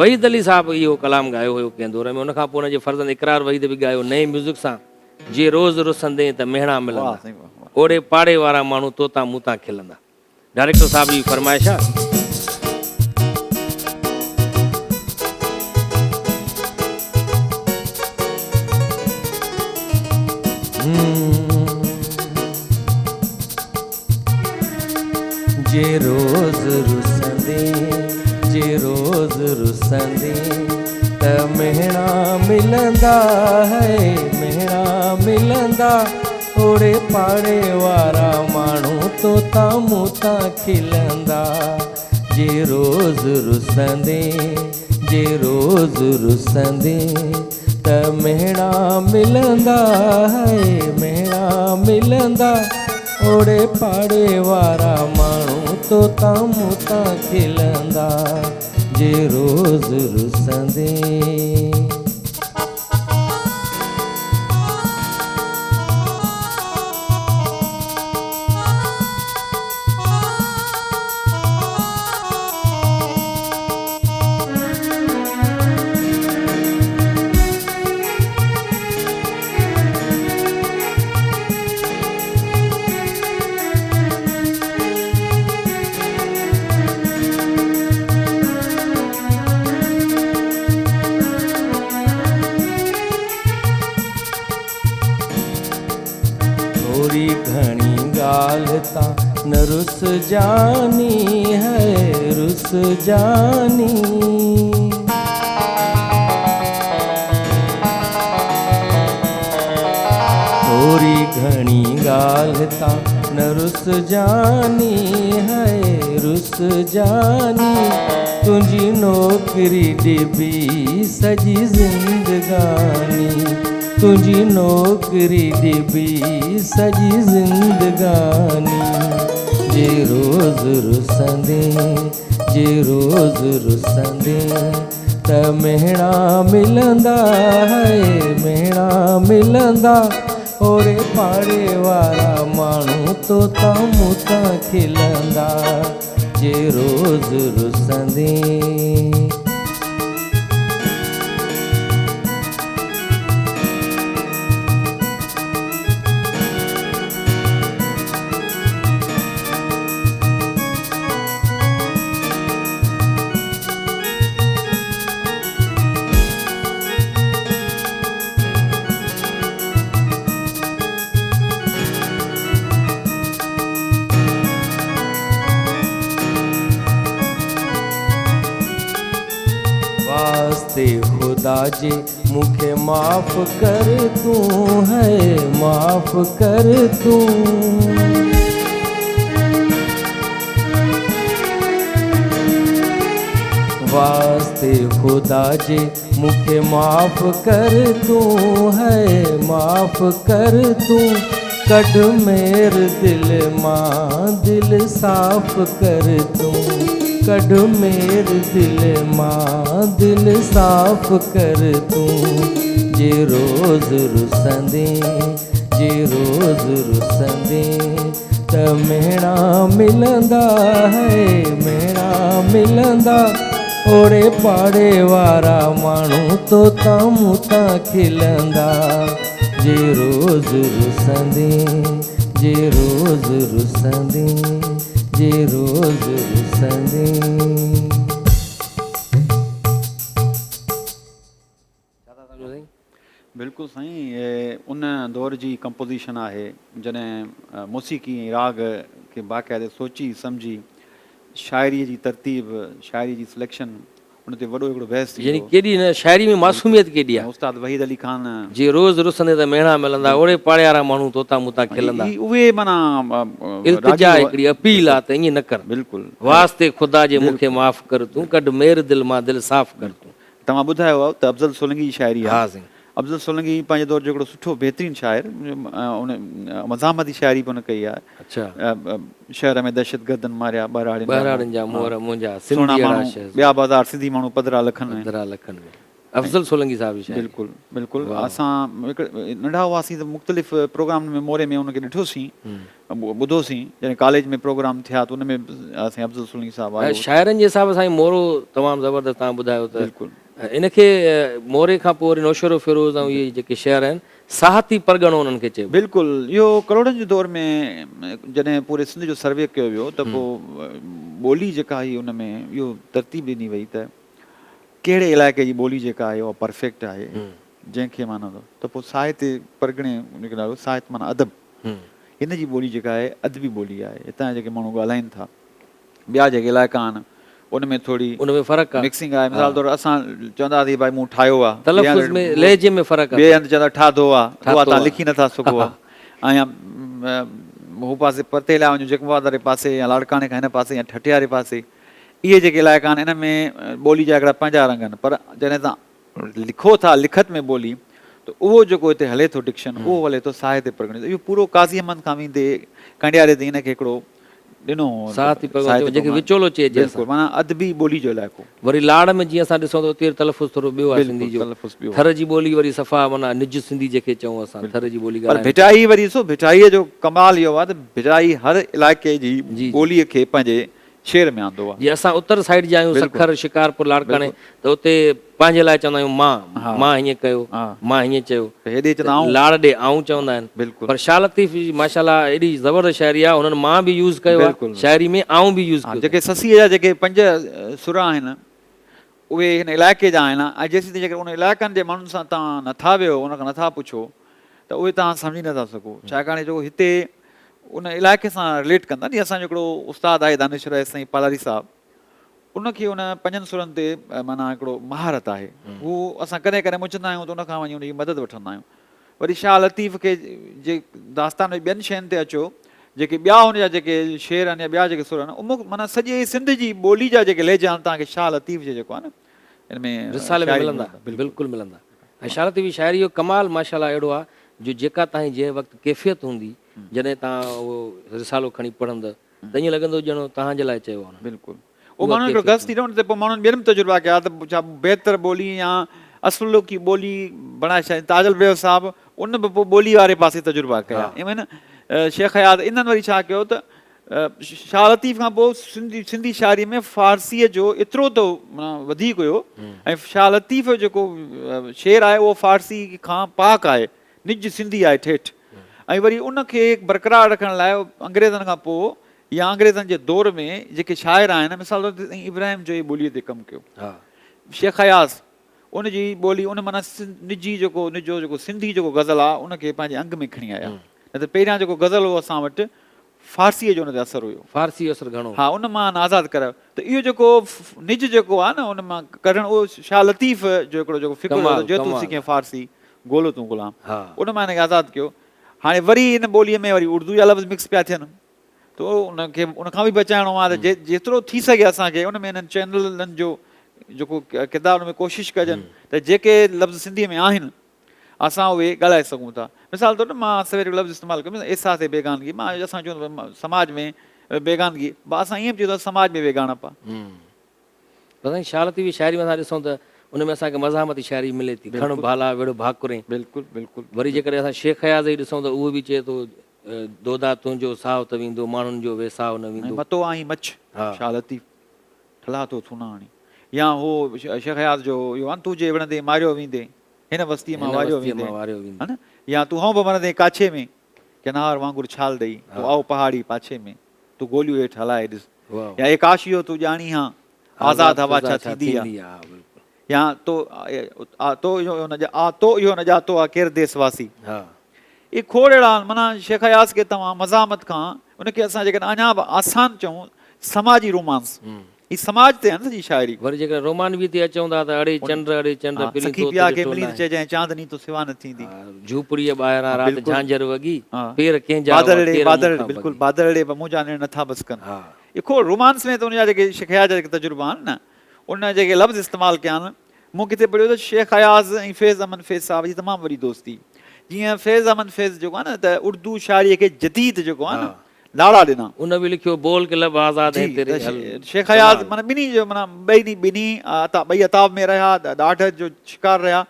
وحيد علي صاحب اهو ڪلام ڳايو هيو ڪنهن دور ۾ ان کان پوء ان جي فرزند اقرار وحيد به ڳايو نئين ميوزڪ سان جي روز رسندين ته مهڻا ملندا اوڙي پاڙي وارا ماڻهو توتان مون تان کلندا. ڊائريڪٽر صاحب جي فرمائش آ. جي روز رسندين، جي روز رسندين ته مهڻا ملندا هي مهڻا ملندا اوڙي پاڙي وارا ماڻهو توتان مون تان کلندا جي روز رسندين، جي روز رسندين ته مهڻا ملندا هي مهڻا ملندا اوڙي پاڙي وارا ماڻهو توتان مون تان کلندا جي روز رسندين. ٿوري گهڻي ڳالهه تان نه رس جاني هي رس جاني. ٿوري گهڻي ڳالهه تان نه رس جاني هي رس جاني. تنهنجي نوڪري ڏبي سڄي زندگاني تنهنجي نوڪري ڏبي سڄي زندگاني جي روز رسندين جي روز رسندين ته مهڻا ملندا هي مهڻا ملندا اوڙي پاڙي وارا ماڻهو توتان مون تان کلندا جي روز رسندين. واسطي خدا جي مون کي معاف ڪر تون هي معاف ڪر تون. واسطي خدا جي مون کي معاف ڪر تون هي معاف ڪر تون. ڪڍ مير دل مان دل صاف ڪر تون ڪڍ مير دل مان دل صاف ڪر تون جي روز رسندين جي روز رسندين ته مهڻا ملندا هي مهڻا ملندا اوڙي پاڙي وارا ماڻهو توتان مون تان کلندا جي روز رسندين جي روز رسندين جي روز رسندين. بلڪل سائين هي ان دور جي ڪمپوزيشن آهي جڏهن موسيقي ۽ راڳ کي باقاعدي سوچي سمجهي شاعري جي ترتيب شاعري جي سليڪشن ان تي وڏو هڪڙو بحث ٿيندو يعني ڪيڏي نه شاعري ۾ معصوميت ڪيڏي آ. ۽ استاد وحيد علي خان. جي روز رسندي ته مهڻا ملندا اوڙي پاڙيارا ماڻهو توتان مون تان کلندا. هي اهي معنيٰ التجا هڪڙي اپيل آ ته ائين نه ڪر. بلڪل. واسطي خدا جي مون کي معاف ڪر تون ڪڍ مير دل مان دل صاف ڪر تون. توهان ٻڌايو آ ته افضل سولنگي جي شاعري آ. ها سائين. افضل سولنگي پنهنجي دور جو هڪڙو سٺو بهترين شاعر ان مزاحمتي شاعري به هن ڪئي آ. اڇا. شهر ۾ دهشتگردن ماريا ٻهراڙين جا ٻهراڙين جا مور منهنجا سهڻا سنڌي اڙا ماڻهو شهزاد. ٻيا بازار سنڌي ماڻهو پڌرا لکن ۾. پڌرا لکن ۾. افضل سولنگي صاحب جي شاعري. بلڪل بلڪل اسان هڪ ننڍا هئاسين ته مختلف پروگرامن ۾ موري ۾ ان کي ڏٺوسين ٻڌوسين جڏهن ڪاليج ۾ پروگرام ٿيا ته ان ۾ به سائين افضل سولنگي صاحب آيو. شاعرن جي حساب سان مورو تمام زبردست توهان ٻڌايو ته بلڪل. ان کي موري کان پوء وري نوشهرو فيروز ۽ اهي جيڪي شهر آهن ساهتي پرڳڻو انهن کي چئبو. بلڪل اهو ڪروڙن جي دور ۾ جڏهن پوري سنڌ جو سروي ڪيو ويو ته پوء ٻولي جيڪا هئي ان ۾ اهو ترتيب ڏني وئي ته ڪهڙي علائقي جي ٻولي جيڪا آهي اها پرفيڪٽ آهي جنهن کي معنيٰ ته پوء ساهتي پرڳڻي ان کي نالو ساهت معنيٰ ادب هن جي ٻولي جيڪا آهي ادبي ٻولي آهي هتان جا جيڪي ماڻهو ڳالهائين ٿا. ٻيا جيڪي علائقا آهن ان ۾ ٿوري ان ۾ فرق آهي. مڪسنگ آهي. مثال طور اسان چوندا هئاسين ڀائي مون ٺاهيو آهي. تلفظ ۾ لهجي ۾ فرق ٻئي هنڌ چوندا ٺاڌو آهي اها تان لکي نٿا سگهو ۽ يا هو پاسي پرتي هليا وڃو جيڪب آباد واري پاسي يا لاڙڪاڻي کان هن پاسي يا ٺٽي واري پاسي اهي جيڪي علائقا آهن ان ۾ ٻولي جا هڪڙا پنهنجا رنگ آهن پر جڏهن تان لکو ٿا لکت ۾ ٻولي ته اهو جيڪو هتي هلي ٿو ڊڪشن اهو هلي ٿو ساهتي پرڳڻي جو اهو پورو قاضي احمد کان ويندي ڪنڊياري تائين هن کي هڪڙو ڏنو هو ساهتي پرڳڻو جنهن کي وچولو چئجي بلڪل معنيٰ ادبي ٻولي جو علائقو. وري لاڙ ۾ جيئن اسان ڏسون ته اتي تلفظ ٿورو ٻيو آهي سنڌي جو تلفظ ٻيو ٿر جي ٻولي وري صفا معنيٰ نج سنڌي جنهن کي چئون اسان ٿر جي ٻولي پر ڳالهائين ڀٽائي وري ڏسو ڀٽائيء جو ڪمال اهو آهي ته ڀٽائي هر علائقي جي ٻوليء کي پنهنجي شعر ۾ آندو آ. جي اسان اتر سائيڊ جا آهيون سکر، شڪارپور، لاڙڪاڻي ته اتي پنهنجي لاء چوندا آهيون مان، مان هيئن ڪيو، مان هيئن چيو. هيڏي چوندا آئون. لاڙ ڏي آئون چوندا آهن. پر شاهه لطيف جي ماشاء الله ايڏي زبردست شاعري آهي هنن مان به يوز ڪيو آهي شاعري ۾ آئون به يوز ڪيو. جيڪي سسيء جا جيڪي پنج سر آهن اهي هن علائقي جا آهن ۽ جيسين تائين جيڪڏهن انهن علائقن جي ماڻهن سان توهان نٿا ويهو انهن کان نٿا پڇو ته اهي توهان سمجهي نٿا سگهو ڇاڪاڻ جو هتي ان علائقي سان رليٽ ڪندا جيئن اسان جو هڪڙو استاد آهي دانشور آهي سائين پالاري صاحب ان کي ان پنجن سرن تي معنيٰ هڪڙو مهارت آهي هو اسان ڪڏهن ڪڏهن مچندا آهيون ته ان کان وڃي ان جي مدد وٺندا آهيون وري شاهه لطيف کي جي داستان ۾ ٻين شين تي اچو جيڪي ٻيا هن جا جيڪي شعر آهن يا ٻيا جيڪي سر آهن امڪ معنيٰ سڄي سنڌ جي ٻولي جا جيڪي لهجا آهن توهان کي شاهه لطيف جي جيڪو آهي نه ان ۾ رسالي ۾ ملندا بلڪل ملندا ۽ شاهه لطيف جي شاعري جو ڪمال ماشاء الله اهڙو آهي جو جيڪا تهان جي جنهن وقت ڪيفيت هوندي جڏهن توهان اهو رسالو کڻي پڙهندؤ ته ائين لڳندو ڄڻ توهان جي لاء چيو آهي. بلڪل اهو ماڻهن هڪڙو گس ٿي نه ان تي پوء ماڻهن ٻين به تجربا ڪيا ته ڇا بهتر ٻولي يا اصلوڪي ٻولي بڻائي ڇڏي تاجل بيوس صاحب ان به پوء ٻولي واري پاسي تجربا ڪيا ايون شيخ اياز انهن وري ڇا ڪيو ته شاهه لطيف کان پوء سنڌي سنڌي شاعري ۾ فارسيء جو ايترو ته وڌيڪ هيو ۽ شاهه لطيف جو جيڪو شعر آهي اهو فارسي کان پاڪ آهي نج سنڌي آهي ٺيٺ ۽ وري ان کي برقرار رکڻ لاء انگريزن کان پوء يا انگريزن جي دور ۾ جيڪي شاعر آهن مثال طور سائين ابراهيم جويي ٻوليء تي ڪم ڪيو شيخ اياز ان جي ٻولي ان معنيٰ نجي جيڪو نجو جيڪو سنڌي جيڪو غزل آهي ان کي پنهنجي انگ ۾ کڻي آيا نه ته پهريان جيڪو غزل هو اسان وٽ فارسيء جو ان تي اثر هيو. فارسيء جو اثر گهڻو. ها ان مان آزاد ڪرايو ته اهو جيڪو نج جيڪو آهي نه ان مان ڪڍڻ اهو شاهه لطيف جو هڪڙو جيڪو فڪر هيو ته جو تون سکين فارسي گولو تون غلام ان مان هن کي آزاد ڪيو. هاڻي وري ان ٻوليء ۾ وري اردو جا لفظ مڪس پيا ٿين ته ان کي ان کان به بچائڻو آهي ته جيترو ٿي سگهي اسان کي ان ۾ انهن چينلن جو جيڪو ڪردار ان ۾ ڪوشش ڪجن ته جيڪي لفظ سنڌيء ۾ آهن اسان اهي ڳالهائي سگهون ٿا. مثال طور مان سوير هڪ لفظ استعمال ڪيو احساس بيگانگي مان اسان چون ٿا سماج ۾ بيگانگي اسان ائين به چئون ٿا سماج ۾ ويڳاڻپ آ. پر سائين شاهه لطيف جي شاعري ۾ اسان ڏسون ته ان ۾ اسان کي مزاحمتي شاعري ملي ٿي کڻ ڀالا وڙ ڀاڪرين. بلڪل بلڪل. وري جيڪڏهن اسان شيخ اياز جي ڏسون ته اهو به چئي ٿو دودا تنهنجو ساهه ته ويندو ماڻهن جو ويساهه نه ويندو. ۽ متو آهين مڇ شاهه لطيف ٺلها ٿو ٿونا هڻي يا هو شيخ اياز جو اهو آهي تون جي وڙهندين ماريو ويندين هن وستيء مان واريو ويندين ها نه يا تون هون به مرندين ڪاڇي ۾ ڪنار وانگر ڇال ڏئي تون آئو پهاڙي پاڇي ۾ تون گوليون هيٺ هلائي ڏس يا اي ڪاش اهو تون ڄاڻين ها آزاد هوا ڇا ٿيندي آ يا تو تو اهو نه تو اهو نه ڄاتو آ ڪير ديس واسي اهي کوڙ اهڙا آهن معنيٰ شيخ اياز کي توهان مزاحمت کان ان کي اسان جيڪڏهن اڃا به آسان چئون سماجي رومانس هي سماج تي آهي نه سڄي شاعري. وري جيڪڏهن رومانوي تي اچون ٿا ته اڙي چنڊ اڙي چنڊ پرين سکي تو پيا ته کي ڏٺو ملين ته ناهي. چئجانء چاندني تو سوا نه ٿيندي. جهوپڙيء ٻاهران رات جهانجهر وڳي پير ڪنهن جا هئا بادل ڪير مون بادل کان بلڪل ڀڳي. بادل ڙي منهنجا نيڻ نٿا بس ڪن. اهي کوڙ رومانس ۾ ته ان جا جيڪي شيخ اياز جا جيڪي تجربا آهن نه ان جيڪي لفظ استعمال ڪيا آهن مون ڪٿي پڙهيو ته شيخ اياز ۽ فيض احمد فيض صاحب جي تمام وڏي دوستي جيئن فيض احمد فيض جيڪو آهي نه ته اردو شاعريء کي جديد جيڪو آهي نه لاڙا ڏنا. ان به لکيو بول ڪي لب آزاد جي هين تيري ته هل شيخ اياز ڪمال. معنيٰ ٻنهي جو معنيٰ ٻئي ڏينهن ٻنهي عطا ٻئي عتاب ۾ رهيا ڏاڍ جو شڪار رهيا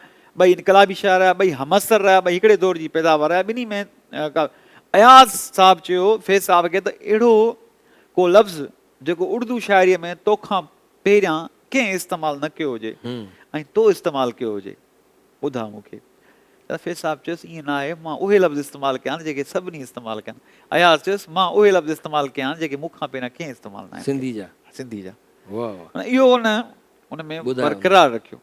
ٻئي انقلابي شاعر رهيا ٻئي همعصر رهيا ٻئي هڪڙي دور جي پيداوار رهيا ٻنهي ۾ ڪا اياز صاحب چيو فيض صاحب کي ته اهڙو ڪو لفظ جيڪو اردو شاعريء ۾ توکان پهريان ڪنهن استعمال نه ڪيو هجي ۽ تو استعمال ڪيو هجي ٻڌاء مون کي. ته فيض صاحب چيس ائين نه آهي مان اهي لفظ استعمال ڪيا آهن جيڪي سڀني استعمال ڪيا آهن. اياز چيس مان اهي لفظ استعمال ڪيا آهن جيڪي مون کان پهريان ڪنهن استعمال ناهن ڪيا. سنڌي جا. سنڌي جا. واهه واهه. معنيٰ اهو هن ان ۾ ٻڌايو. برقرار رکيو.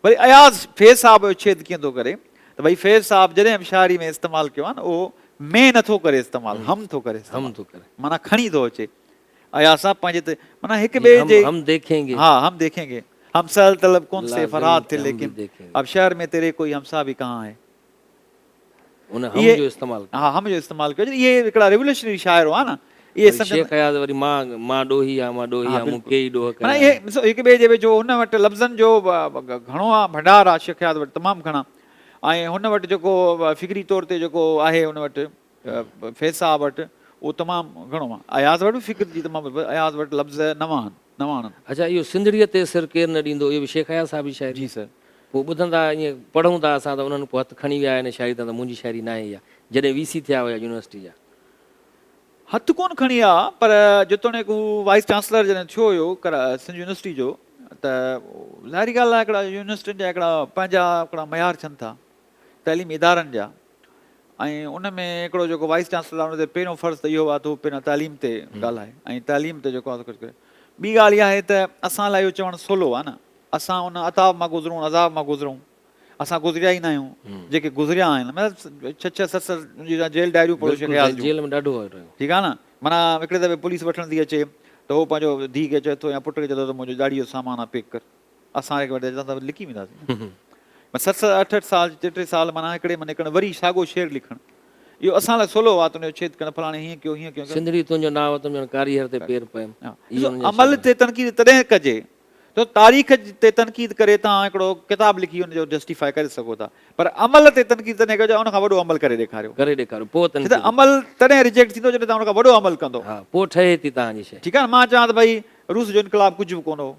وري اياز فيض صاحب جو ڇيد ڪيئن ٿو ڪري ته ڀئي فيض صاحب جڏهن به شاعري ۾ استعمال ڪيو آهي نه اهو مين نه ٿو ڪري استعمال هم ٿو ڪري استعمال. هم ٿو ڪري. معنيٰ کڻي ٿو اچي. اياز صاحب پنهنجي ته معنيٰ هڪ ٻئي جي هم ديکين گي ها هم ديکين گي هم سهل طلب ڪون سي فرهاد ٿي ليڪن اب شهر ۾ تيري ڪوئي همسا به ڪهان هي. ان هم جو استعمال ها هم جو استعمال ڪيو اهي هڪڙا ريولوشنري شاعر هئا نه اهي سمجھ شيخ اياز وري مان مان ڏوهي آ مان ڏوهي آ مون ڪيئي ڏوهه ڪيا معنيٰ اهي ڏسو هڪ ٻئي جي ويجهو هن وٽ لفظن جو گهڻو آ ڀنڊار آ شيخ اياز وٽ تمام گهڻا ۽ هن وٽ جيڪو فڪري طور تي جيڪو آهي هن وٽ فيض صاحب وٽ اهو تمام گهڻو آ اياز وٽ به فڪر جي تمام اياز وٽ لفظ نوان آهن نوان آهن. اڇا اهو سنڌڙيء تي سر ڪير نه ڏيندو اهو به شيخ اياز صاحب جي شاعري جي سر. پوء ٻڌندا ائين پڙهون ٿا اسان ته انهن پوء هٿ کڻي ويا ان شاعري تان ته منهنجي شاعري ناهي اها جڏهن وي سي ٿيا هيا يونيورسٽي جا. هٿ ڪونه کڻي ها پر جيتوڻيڪ هو وائيس چانسلر جڏهن ٿيو هيو سنڌ يونيورسٽي جو ته ظاهري ڳالهه آهي هڪڙا يونيورسٽين جا هڪڙا پنهنجا هڪڙا معيار ٿين ٿا تعليمي ادارن جا ۽ ان ۾ هڪڙو جيڪو وائيس چانسلر آهي ان تي پهريون فرض ته اهو آهي ته هو پهريان تعليم تي ڳالهائي ۽ تعليم تي جيڪو آهي سو ڪجهه ڪري. ٻي ڳالهه اها آهي ته اسان لاء اهو چوڻ سولو آهي نه اسان ان عتاب مان گذرون عذاب مان گذرون اسان گذريا ئي نه آهيون جيڪي گذريا آهن مطلب ڇهه ڇهه ست ست جي جيل ڊائريون پڙهو شيخ اياز جون جيل ۾ ڏاڍو رهيو. ٺيڪ آهي نه معنيٰ هڪڙي دفعي پوليس وٺڻ ٿي اچي ته هو پنهنجو ڌيء کي چئي ٿو يا پٽ کي چئي ٿو ته منهنجو ڏاڙهي جو سامان آهي پيڪ ڪر. اسان هڪ وٽ اچندا ته لڪي وينداسين نه. ست ست اٺ اٺ سال ٽي ٽي سال معنيٰ هڪڙي ۾ نڪرڻ وري ساڳو شعر لکڻ اهو اسان لاء سولو آهي ته ان جو ڇيد ڪرڻ فلاڻي هيئن ڪيو هيئن ڪيو. سنڌڙي تنهنجو نانء اتم ڄڻ ڪاريهر تي پير پيم. اهو انهن جا عمل تي تنقيد تڏهن ڪجي ته تاريخ تي تنقيد ڪري توهان هڪڙو ڪتاب لکي ان جو جسٽيفائي ڪري سگهو ٿا پر عمل تي تنقيد تڏهن ڪجي ان کان وڏو عمل ڪري ڏيکاريو. ڪري ڏيکاريو پوء تنقيد. ڇو ته عمل تڏهن ريجيڪٽ ٿيندو جڏهن توهان ان کان وڏو عمل ڪندو. ها پوء ٺهي ٿي توهان جي شيء. ٺيڪ آهي نه مان چوان ته ڀئي روس جو انقلاب ڪجهه به ڪونه هو.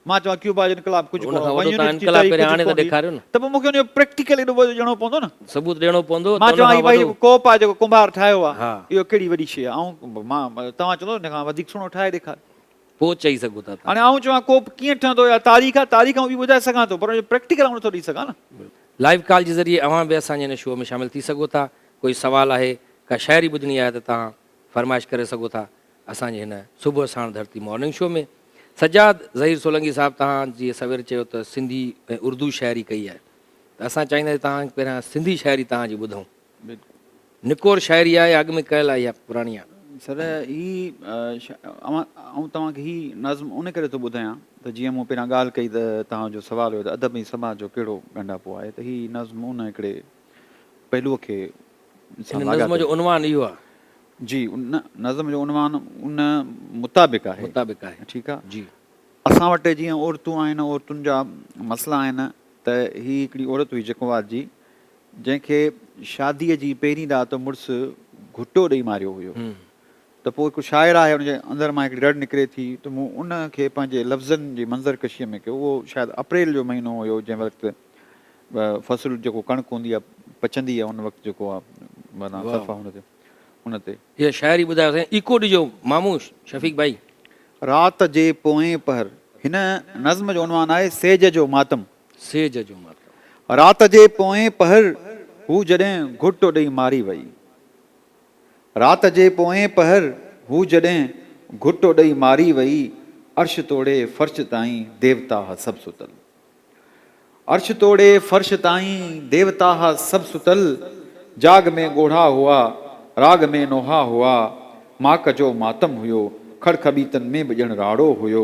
مان چوان ڪيوبا جو انقلاب ڪجهه ان ڪونه کان هو، وڏو ون تان يونٽ جي انقلاب تحريڪ پهريان ڪجهه آڻي ته ڪونه هئي ڏيکاريو نه. ته پوء مون کي ان جو پريڪٽيڪل ايڏو وڏو ڏيڻو پوندو نه. ثبوت ڏيڻو پوندو ته مان ان چوان کان هي ڀائي وڏو. ڪوپ آهي جيڪو ڪنڀار ٺاهيو آهي ها. اهو ڪهڙي وڏي شيء آهي آئون مان توهان چوندو ان کان وڌيڪ سهڻو ٺاهي ڏيکار. پوء چئي سگهو ٿا توهان. هاڻي آئون چوان ڪوپ ڪيئن ٺهندو اها تاريخ آهي تاريخ آئون ٻي ٻڌائي سگهان ٿو پر ان جو پريڪٽيڪل آئون نٿو ڏئي سگهان نه. لائيو ڪال جي ذريعي اوهان به اسان جي هن شو ۾ شامل ٿي سگهو ٿا. ڪوئي سوال آهي، ڪا شاعري ٻڌڻي آهي ته توهان فرمائش ڪري سگهو ٿا. اسان جي هن صبح ساڻ ڌرتي مارننگ شو ۾ سجاد ظهير سولنگي صاحب توهان جيئن سوير چيو ته سنڌي ۽ اردو شاعري ڪئي آهي ته اسان چاهينداسين توهان پهريان سنڌي شاعري توهان جي ٻڌون. نڪور شاعري آهي يا اڳ ۾ ڪيل آهي يا پراڻي آهي؟ سر هي اوهان آئون توهان کي هي نظم ان ڪري ٿو ٻڌايان ته جيئن مون پهريان ڳالهه ڪئي ته توهان جو سوال هيو ته ادب ۽ سماج جو ڪهڙو ڳانڍاپو آهي ته هي نظم ان هڪڙي پهلوء کي سان هن نظم جو عنوان اهو آهي. جي ان نظم جو عنوان ان مطابق آهي. مطابق آهي. ٺيڪ آ. جي. اسان وٽ جيئن عورتون آهن عورتن جا مسئلا آهن ته هي هڪڙي عورت هئي جيڪواد جي جنهن کي شاديء جي پهرين رات مڙس گهٽو ڏئي ماريو هيو ته پوء هڪ شاعر آهي ان جي اندر مان هڪڙي رڙ نڪري ٿي ته مون ان کي پنهنجي لفظن جي منظر ڪشيء ۾ ڪيو اهو شايد اپريل جو مهينو هيو جنهن وقت فصل جيڪو ڪڻڪ هوندي آهي پچندي آهي ان وقت جيڪو آهي معنيٰ صفا ان تي ان تي. اها شاعري ٻڌايو سائين ايڪو ڏجو مامو شفيق ڀائي. رات جي پوئين پهر. هن نظم جو عنوان آهي سيج جو ماتم. سيج جو ماتم. رات جي پوئين پهر هو جڏهن گهٽ ڏئي ماري وئي. رات جي پوئين پهر هو جڏهن گهٽ ڏئي ماري وئي عرش توڙي فرش تائين ديوتا ها سڀ ستل. عرش توڙي فرش تائين ديوتا ها سڀ ستل، جاڳ ۾ ڳوڙها هئا، راڳ ۾ نوحا هئا، ماڪ جو ماتم هيو، کڙ کٻيتن ۾ به ڄڻ راڙو هيو،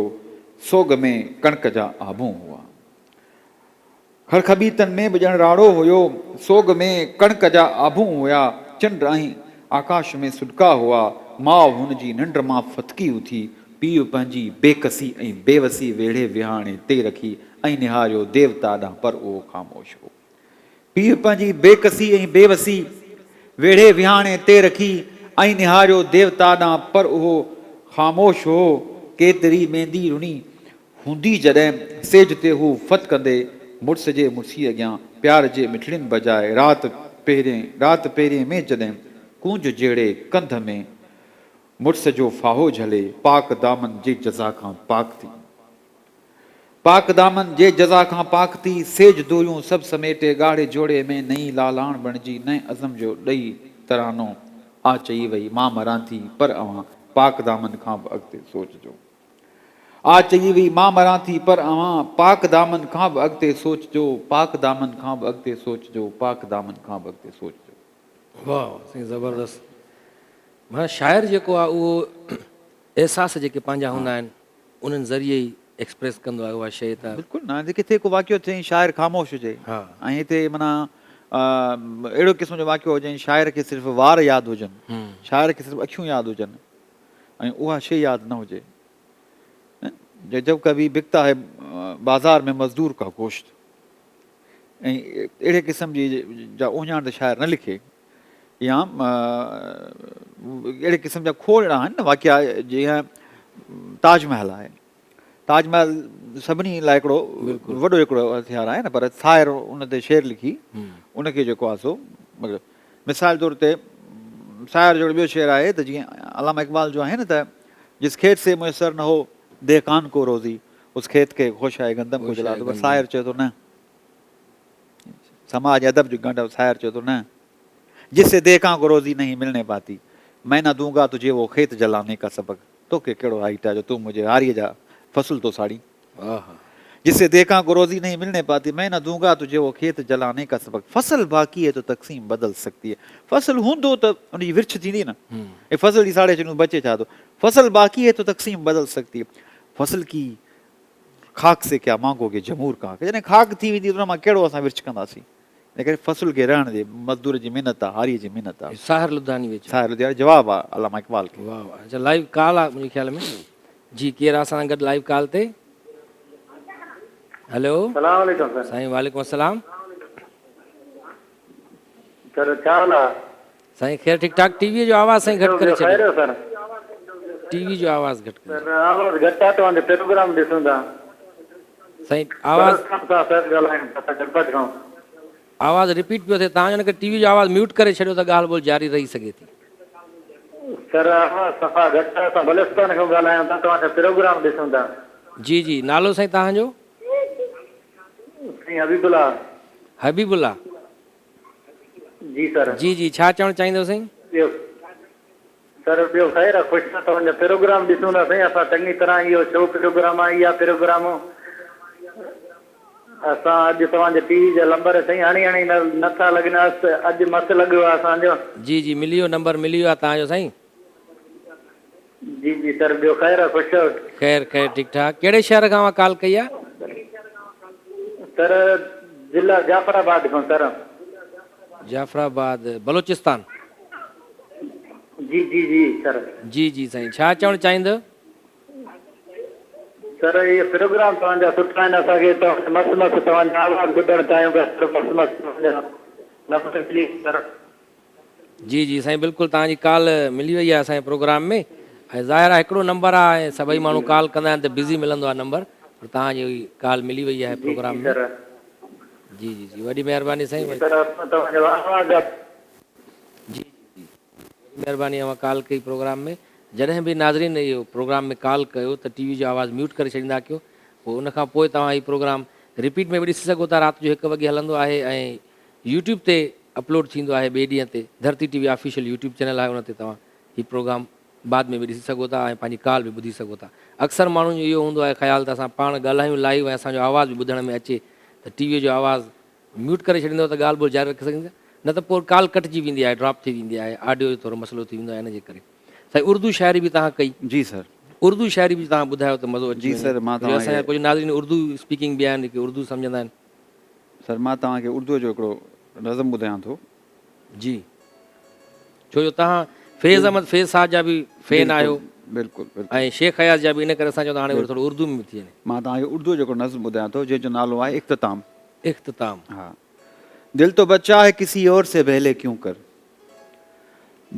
سوڳ ۾ ڪڻڪ جا آڀون هئا. کڙ کٻيتن ۾ به ڄڻ راڙو هيو، سوڳ ۾ ڪڻڪ جا آڀون هيا، چنڊ ۽ آڪاش ۾ سڏڪا هئا، ماء هن جي ننڊ مان ڦٿڪي اٿي، پيء پنهنجي بيڪسي ۽ بيوسي ويڙهي ويهاڻي تي رکي ۽ نهاريو ديوتا ڏانهن پر اهو خاموش هو. پيء پنهنجي بيڪسي ۽ بيوسي ويڙهي ويهاڻي تي رکي ۽ نهاريو ديوتا ڏانهن پر اهو خاموش هو. ڪيتري ميندي رني هوندي جڏهن سيج تي هو ڦٿڪندي مڙس جي مڙسيء اڳيان پيار جي مٺڙين بجاء رات پهرين رات پهرين ۾ جڏهن ڪونج جهڙي ڪنڌ ۾ مڙس جو ڦاهو جهلي پاڪ دامن جي جزا کان پاڪ ٿي پاڪ دامن جي جزا کان پاڪ ٿي سيج دوريون سڀ سميٽي ڳاڙهي جوڙي ۾ نئين لالاڻ بڻجي نئين عزم جو ڏئي ترانو آ چئي وئي مان مران ٿي پر اوهان پاڪ دامن کان به اڳتي سوچجو آ چئي وئي مان مران ٿي پر اوهان پاڪ دامن کان به اڳتي سوچجو پاڪ دامن کان به اڳتي سوچجو پاڪ دامن کان به اڳتي سوچجو. واھ سائين زبردست. معنيٰ شاعر جيڪو آهي اهو احساس جيڪي پنهنجا هوندا آهن انهن ذريعي ئي ايڪسپريس ڪندو آهي اها شيء ته. بلڪل نه جي ڪٿي ڪو واقعو ٿئي ۽ شاعر خاموش هجي ۽ هتي معنيٰ اهڙو قسم جو واقعو هجي ۽ شاعر کي صرف وار ياد هجن شاعر کي صرف اکيون ياد هجن ۽ اها شيء ياد نه هجي جب ڪڀي بڪتا هي بازار ۾ مزدور ڪا گوشت ۽ اهڙي قسم جي جا اهڃاڻ ته شاعر نه لکي يا اهڙي قسم جا کوڙ اهڙا آهن نه واقعا جيئن تاج محل آهي تاج محل سڀني لاء هڪڙو وڏو هڪڙو هٿيار آهي نه پر ساحر ان تي شعر لکي ان کي جيڪو آهي سو مطلب مثال طور تي ساحر جو ٻيو شعر آهي ته جيئن علامه اقبال جو آهي نه ته جس کيت سي ميسر نه هو دهقان ڪو روزي اس کيت کي خوش آهي گندم ڪو جلا دو پر ساحر چئي ٿو نه سماج ادب جو ڳنڍ ساحر چئي ٿو نه جس سي دهقان ڪو روزي نهين ملني پاتي مين نه دون گا تجهي وو کيت جلاني ڪا سبق توکي ڪهڙو هائيٽ آ جو تون منهنجي هاريء جا فصل ٿو ساڙين جس سي دهقان ڪو روزي نهين ملني پاتي مين نه دون گا تجهي وو کيت جلاني ڪا سبق فصل باقي هي تو تقسيم بدل سڪتي هي فصل هوندو ته ان جي ورڇ ٿيندي نه ۽ فصل جي ساڙي ڇڏيون بچي ڇا ٿو فصل باقي هي تو تقسيم بدل سڪتي هي فصل ڪي خاڪ سي ڪيا مانگو گي جمهور ڪا جڏهن خاڪ ٿي ويندي ته ان مان ڪهڙو اسان ورڇ ڪنداسين ان ڪري فصل کي رهڻ ڏي مزدور جي محنت آ هاريء جي محنت آ. ساحر لڌاني ويچارو. ساحر لڌياني جواب آ علامه اقبال کي. واه واه اچا لائيو ڪال آ منهنجي خيال ۾ جي ڪير آ اسان سان گڏ لائيو ڪال تي هلو سلام عليڪم سر. سائين وعليڪم السلام. سر ڇا حال آ. سائين خير ٺيڪ ٺاڪ ٽي وي جو آواز سائين گهٽ ڪري ڇڏيو سر ٽي وي جو آواز گهٽ ڪري سر آواز گهٽ آ توهان جو پروگرام ڏسون ٿا سائين آواز سان سر ڳالهايون ٿا گڙبڙ کان آواز رپيٽ پيو ٿئي توهان جو ان ڪري ٽي وي جو آواز ميوٽ ڪري ڇڏيو ته ڳالهه ٻولهه جاري رهي سگهي ٿي. سر آواز صفا گهٽ آ اسان بلوچستان کان ڳالهايون ٿا توهان جو پروگرام ڏسون ٿا. جي جي نالو سائين توهان جو. سائين حبيب الله. حبيب الله. جي سر. جي جي ڇا چوڻ چاهيندو سائين. ٻيو سر ٻيو خير آ خوش آ توهان جا پروگرام ڏسون ٿا سائين اسان چڱي طرح اهو شو پروگرام آ اها پروگرام اسان اڄ توهان جي ٽي وي جا لمبر سائين هڻي هڻي نه نٿا لڳن اڄ مس لڳيو آ اسان جو. جي جي ملي ويو نمبر ملي ويو آ توهان جو سائين. جي جي سر ٻيو خير آ خوش آهيو. خير خير ٺيڪ ٺاڪ ڪهڙي شهر کان اوهان ڪال ڪئي آ. سر ضلع جعفر آباد کان سر. جعفر آباد بلوچستان. جي جي جي سر. جي جي سائين ڇا چوڻ چاهيندو. سر اهي پروگرام توهان جا سٺا آهن اسان کي توهان مس مس توهان جا آواز ٻڌڻ چاهيون پيا سر مس مس توهان جا نمبر ملي سر. جي جي سائين بلڪل توهان جي ڪال ملي وئي آهي اسان جي پروگرام ۾ ۽ ظاهر آهي هڪڙو نمبر آهي ۽ سڀئي ماڻهو ڪال ڪندا آهن ته بزي ملندو آهي نمبر پر توهان جي ڪال ملي وئي آهي پروگرام ۾ جي جي جي وڏي مهرباني سائين جي جي وڏي مهرباني اوهان ڪال ڪئي پروگرام ۾ جڏهن به ناظرين اهو پروگرام ۾ ڪال ڪيو ته ٽي وي جو آواز ميوٽ ڪري ڇڏيندا ڪيو پوء ان کان پوء توهان هي پروگرام رپيٽ ۾ به ڏسي سگهو ٿا رات جو هڪ وڳي هلندو آهي ۽ يوٽيوب تي اپلوڊ ٿيندو آهي ٻئي ڏينهن تي Dharti T V official YouTube channel آهي ان تي توهان هي پروگرام بعد ۾ به ڏسي سگهو ٿا ۽ پنهنجي ڪال به ٻڌي سگهو ٿا اڪثر ماڻهن جو اهو هوندو آهي خيال ته اسان پاڻ ڳالهايون لائيو ۽ اسان جو آواز به ٻڌڻ ۾ اچي ته ٽي وي جو آواز ميوٽ ڪري ڇڏيندو ته ڳالهه ٻولهه جاري رکي سگهندي نه ته پوء ڪال ڪٽجي ويندي آهي ڊراپ ٿي ويندي آهي آڊيو جو ٿورو مسئلو ٿي ويندو آهي ان جي ڪري سائين اردو شاعري به توهان ڪئي جي سر اردو شاعري به توهان ٻڌايو ته مزو اچي جي سر مان وڃي اسان جا ڪجهه ناظرين اردو اسپيڪنگ به آهن جيڪي اردو سمجهندا آهن سر مان توهان کي اردوء جو هڪڙو نظم ٻڌايان ٿو. جي ڇو جو توهان فيض احمد فيض صاحب جا به فين آهيو بلڪل بلڪل ۽ شيخ اياز جا به ان ڪري اسان چون ٿا هاڻي وري ٿورو اردو ۾ به ٿي وڃي. مان توهان کي اردوء جو هڪڙو نظم ٻڌايان ٿو جنهن جو نالو آهي اختتام. اختتام. ها دل تو بچا هي ڪسي اور سي بهلي ڪيون ڪر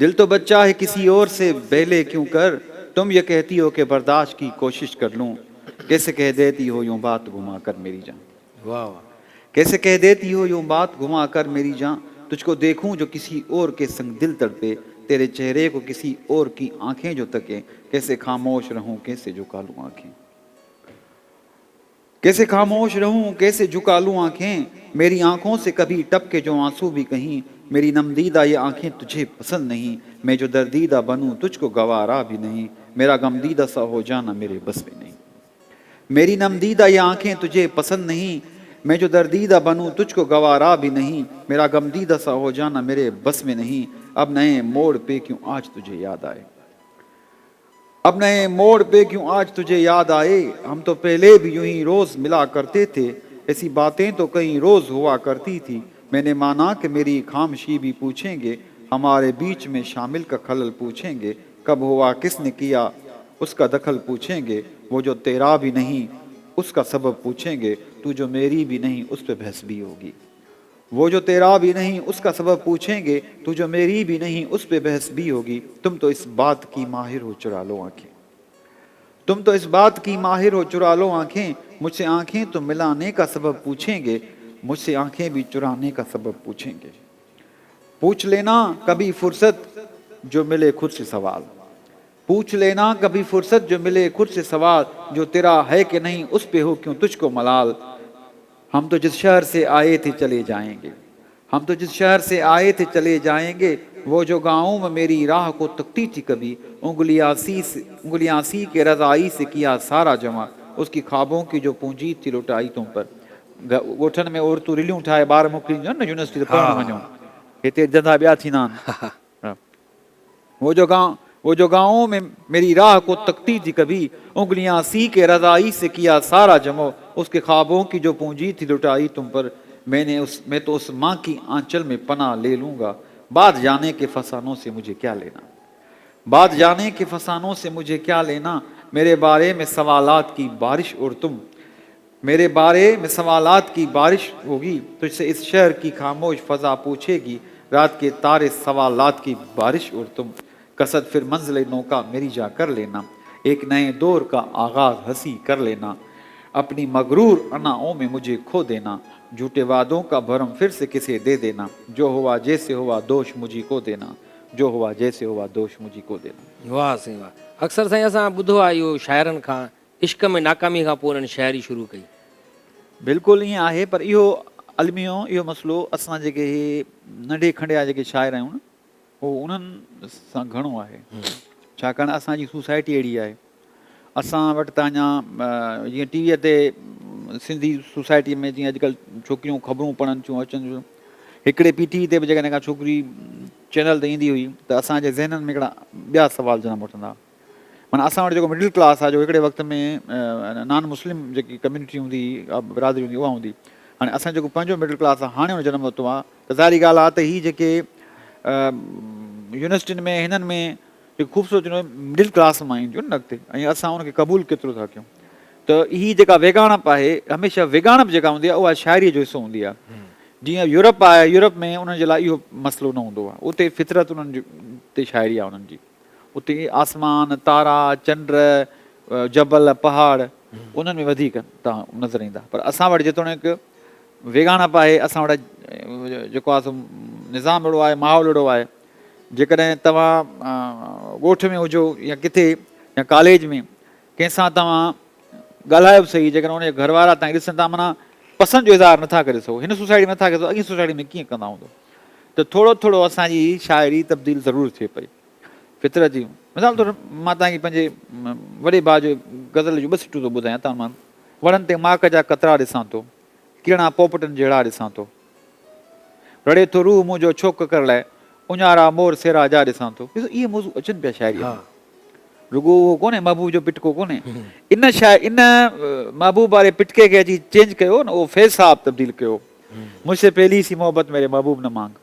دل تو بچا هي ڪسي اور سي بهلي ڪيون ڪر تم يه ڪهتي هو ڪه برداشت ڪي ڪوشش ڪر لون ڪيسي ڪهه ديتي هو يون بات گهما ڪر ميري جان. واه واه. ڪيسي ڪهه ديتي هو يون بات گهما ڪر ميري جان تجھ ڪو ديکون جو ڪسي اور ڪي سنگ دل تڙپي تيري چهري ڪو ڪسي اور ڪي آنکين جو تڪين ڪيسي خاموش رهون ڪيسي جهڪا لون آنکين ڪيسي خاموش رهون ڪيسي جهڪا لون آنکين ميري آنکون سي ڪڀي ٽپڪي جو آنسو ڀي ڪهين ميري نمديده يه آنکين تجهي پسند نهين مين جو درديده بنون تجھ ڪو گوارا ڀي نهين ميرا غمديده سا هو جانا ميري بس ۾ نهين. ميري نمديده يه آنکين تجهي پسند نهين مين جو درديده بنون تجھ ڪو گوارا ڀي نهين ميرا غمديده سا هو جانا ميري بس ۾ نهين اب نئين موڙ پي ڪيون آج تجهي ياد آئي. اب نئي موڙ پي ڪيون آج تجهي ياد آئي هم تو پهلي ڀي يون هي روز ملا ڪرتي ٿي ايسي باتين تو ڪئين روز هوا ڪرتي ٿي مين ني مانا ڪه ميري خامشي ڀي پوڇين گي هماري بيچ مين شامل ڪا خلل پوڇين گي ڪب هوا ڪس ني ڪيا اس ڪا دخل پوڇين گي وو جو تيرا ڀي نهين اس ڪا سبب پوڇين گي تو جو ميري ڀي نهين اس پي بحث ڀي هوگي. वो जो तेरा भी नहीं उसका सबब पूछेंगे तू जो मेरी भी नहीं उस पे बहस भी होगी तुम तो इस बात की माहिर हो चुरा लो आंखें तुम तो इस बात की माहिर हो चुरा लो आंखें मुझसे आंखें तो मिलाने का सबब पूछेंगे मुझसे आंखें भी चुराने का सबब पूछेंगे पूछ लेना कभी फुर्सत जो मिले खुद से सवाल पूछ लेना कभी फुर्सत जो मिले खुद से सवाल जो तेरा है कि नहीं उस पे हो क्यों तुझको मलाल हम तो जिस शहर से आए थे चले जाएंगे हम तो जिस शहर से आए थे चले जाएंगे वो जो गाँव में मेरी राह को तकती थी कभी उंगलियां सी उंगलियां सी के रज़ाई से किया सारा जमा उसकी ख्वाबों की जो पूंजी थी लुटाई तुम पर ॻोठनि में औरतूं रिलियूं ठाहे ॿार मोकिलींदियूं आहिनि न यूनिवर्सिटी ते पढ़णु वञो हिते धंधा ॿिया थींदा आहिनि वो जो गाँव वो जो गाँव में मेरी राह को तकती थी कभी उंगलियां सी के रज़ाई से किया सारा जमो उसके ख्वाबों की जो पूंजी थी लुटाई तुम पर मैंने उस मैं तो उस माँ की आंचल में पनाह ले लूँगा बाद जाने के फसानों से मुझे क्या लेना बाद जाने के फसानों से मुझे क्या लेना मेरे बारे में सवालात की बारिश और तुम मेरे बारे में सवालात की बारिश होगी तुझसे इस शहर की खामोश फ़ज़ा पूछेगी रात के तारे सवालात की बारिश और तुम कसद फिर मंजिल नौका मेरी जा कर लेना एक नए दौर का आगाज़ हंसी कर लेना अपनी मगरूर अनाओं में मुझे खो देना झूठे वादों का भरम फिर से किसे दे देना जो हुआ जैसे हुआ दोष मुझी को देना जो हुआ जैसे हुआ दोष मुझी को देना वाह साईं वाह अक्सर साईं असां ॿुधो आहे इहो शाइरनि खां عشق ۾ ناڪامي کان پوء انهن شاعري شروع ڪئي. بلڪل ائين آهي پر اهو الميو اهو مسئلو اسان جيڪي هي ننڍي کنڊ جا جيڪي شاعر آهيون نه اهو انهن سان گهڻو آهي ڇاڪاڻ اسان جي سوسائٽي اهڙي آهي اسان وٽ ته اڃا جيئن ٽي ويء تي سنڌي سوسائٽي ۾ جيئن اڄڪلهه ڇوڪريون خبرون پڙهن ٿيون اچن ٿيون هڪڙي پي ٽي وي تي به جيڪڏهن ڪا ڇوڪري چينل تي ايندي هئي ته اسان جي ذهنن ۾ هڪڙا ٻيا سوال جنم وٺندا معنيٰ اسان وٽ جيڪو مڊل ڪلاس آهي جو هڪڙي وقت ۾ نان مسلم جيڪي ڪميونٽي هوندي هئي برادري هوندي اها هوندي هاڻي اسان جيڪو پنهنجو مڊل ڪلاس آهي هاڻي ان جنم ورتو آهي ته ظاهري ڳالهه آهي ته هي جيڪي يونيورسٽين ۾ هنن ۾ جيڪي خوبصورت مڊل ڪلاس مان اينديون نه اڳتي ۽ اسان ان کي قبول ڪيترو ٿا ڪيون ته هي جيڪا ويڳاڻپ آهي هميشه ويڳاڻپ جيڪا هوندي آهي اها شاعري جو حصو هوندي آهي جيئن يورپ آهي يورپ ۾ انهن جي لاء اهو مسئلو نه هوندو آهي اتي فطرت انهن تي شاعري آهي انهن جي اتي آسمان، تارا، چنڊ، جبل، پهاڙ انهن ۾ وڌيڪ توهان نظر ايندا پر اسان وٽ جيتوڻيڪ ويڳاڻپ آهي اسان وٽ جيڪو آهي سو نظام اهڙو آهي ماحول اهڙو آهي جيڪڏهن توهان ڳوٺ ۾ هجو يا ڪٿي يا ڪاليج ۾ ڪنهن سان توهان ڳالهايو به صحيح جيڪڏهن ان جا گهر وارا توهان کي ڏسن ٿا معنيٰ پسند جو اظهار نٿا ڪري سگهو هن سوسائٽي ۾ نٿا ڪري سگهو اڳين سوسائٽي ۾ ڪيئن ڪندا هوندو ته ٿورو ٿورو اسان جي شاعري تبديل ضرور ٿئي پئي فطرت جي مثال طور مان توهان کي پنهنجي وڏي ڀاء جو غزل جون ٻه سٽون ٿو ٻڌايان توهان مان وڻن تي ماڪ جا قطرا ڏسان ٿو ڪيڙا پوپٽن جهڙا ڏسان ٿو رڙي ٿو روح منهنجو ڇو ڪڪر لاء اڃارا مور سيرا جا ڏسان ٿو ڏسو اهي موضوع اچن پيا شاعري ۾ رڳو اهو ڪونهي محبوب جو پٽڪو ڪونهي ان شاعر ان محبوب واري پٽڪي کي اچي چينج ڪيو نه اهو فيض صاحب تبديل ڪيو مجھ سي پهلي سي محبت ميري محبوب نه مانگ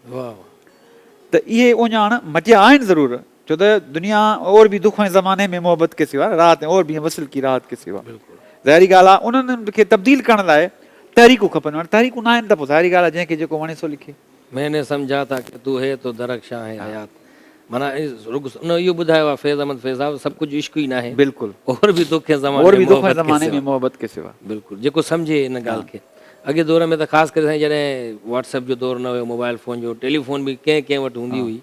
ته اهي اهڃاڻ مٽيا آهن ضرور ڇو ته دنيا اور به دک ۽ زماني ۾ محبت ڪي سوا راحت اور به وصل ڪي راحت ڪي سوا ظاهري ڳالهه آهي انهن کي تبديل ڪرڻ لاء تحريڪون کپن هاڻي تحريڪون نه آهن ته پوء ظاهري ڳالهه آهي جنهن کي جيڪو وڻي سو لکي. مين ني سمجها ٿا ڪي تو هي تو درخشان هي حيات معنيٰ رڳو ان اهو ٻڌايو آهي فيض احمد فيض صاحب سڀ ڪجهه عشق ئي ناهي بلڪل اور به دک هي زماني اور به دک هي زماني ۾ محبت ڪي سوا بلڪل جيڪو سمجهي ان ڳالهه کي اڳي دور ۾ ته خاص ڪري سائين جڏهن واٽس ايپ جو دور نه هيو موبائل فون جو ٽيليفون به ڪنهن ڪنهن وٽ هوندي هئي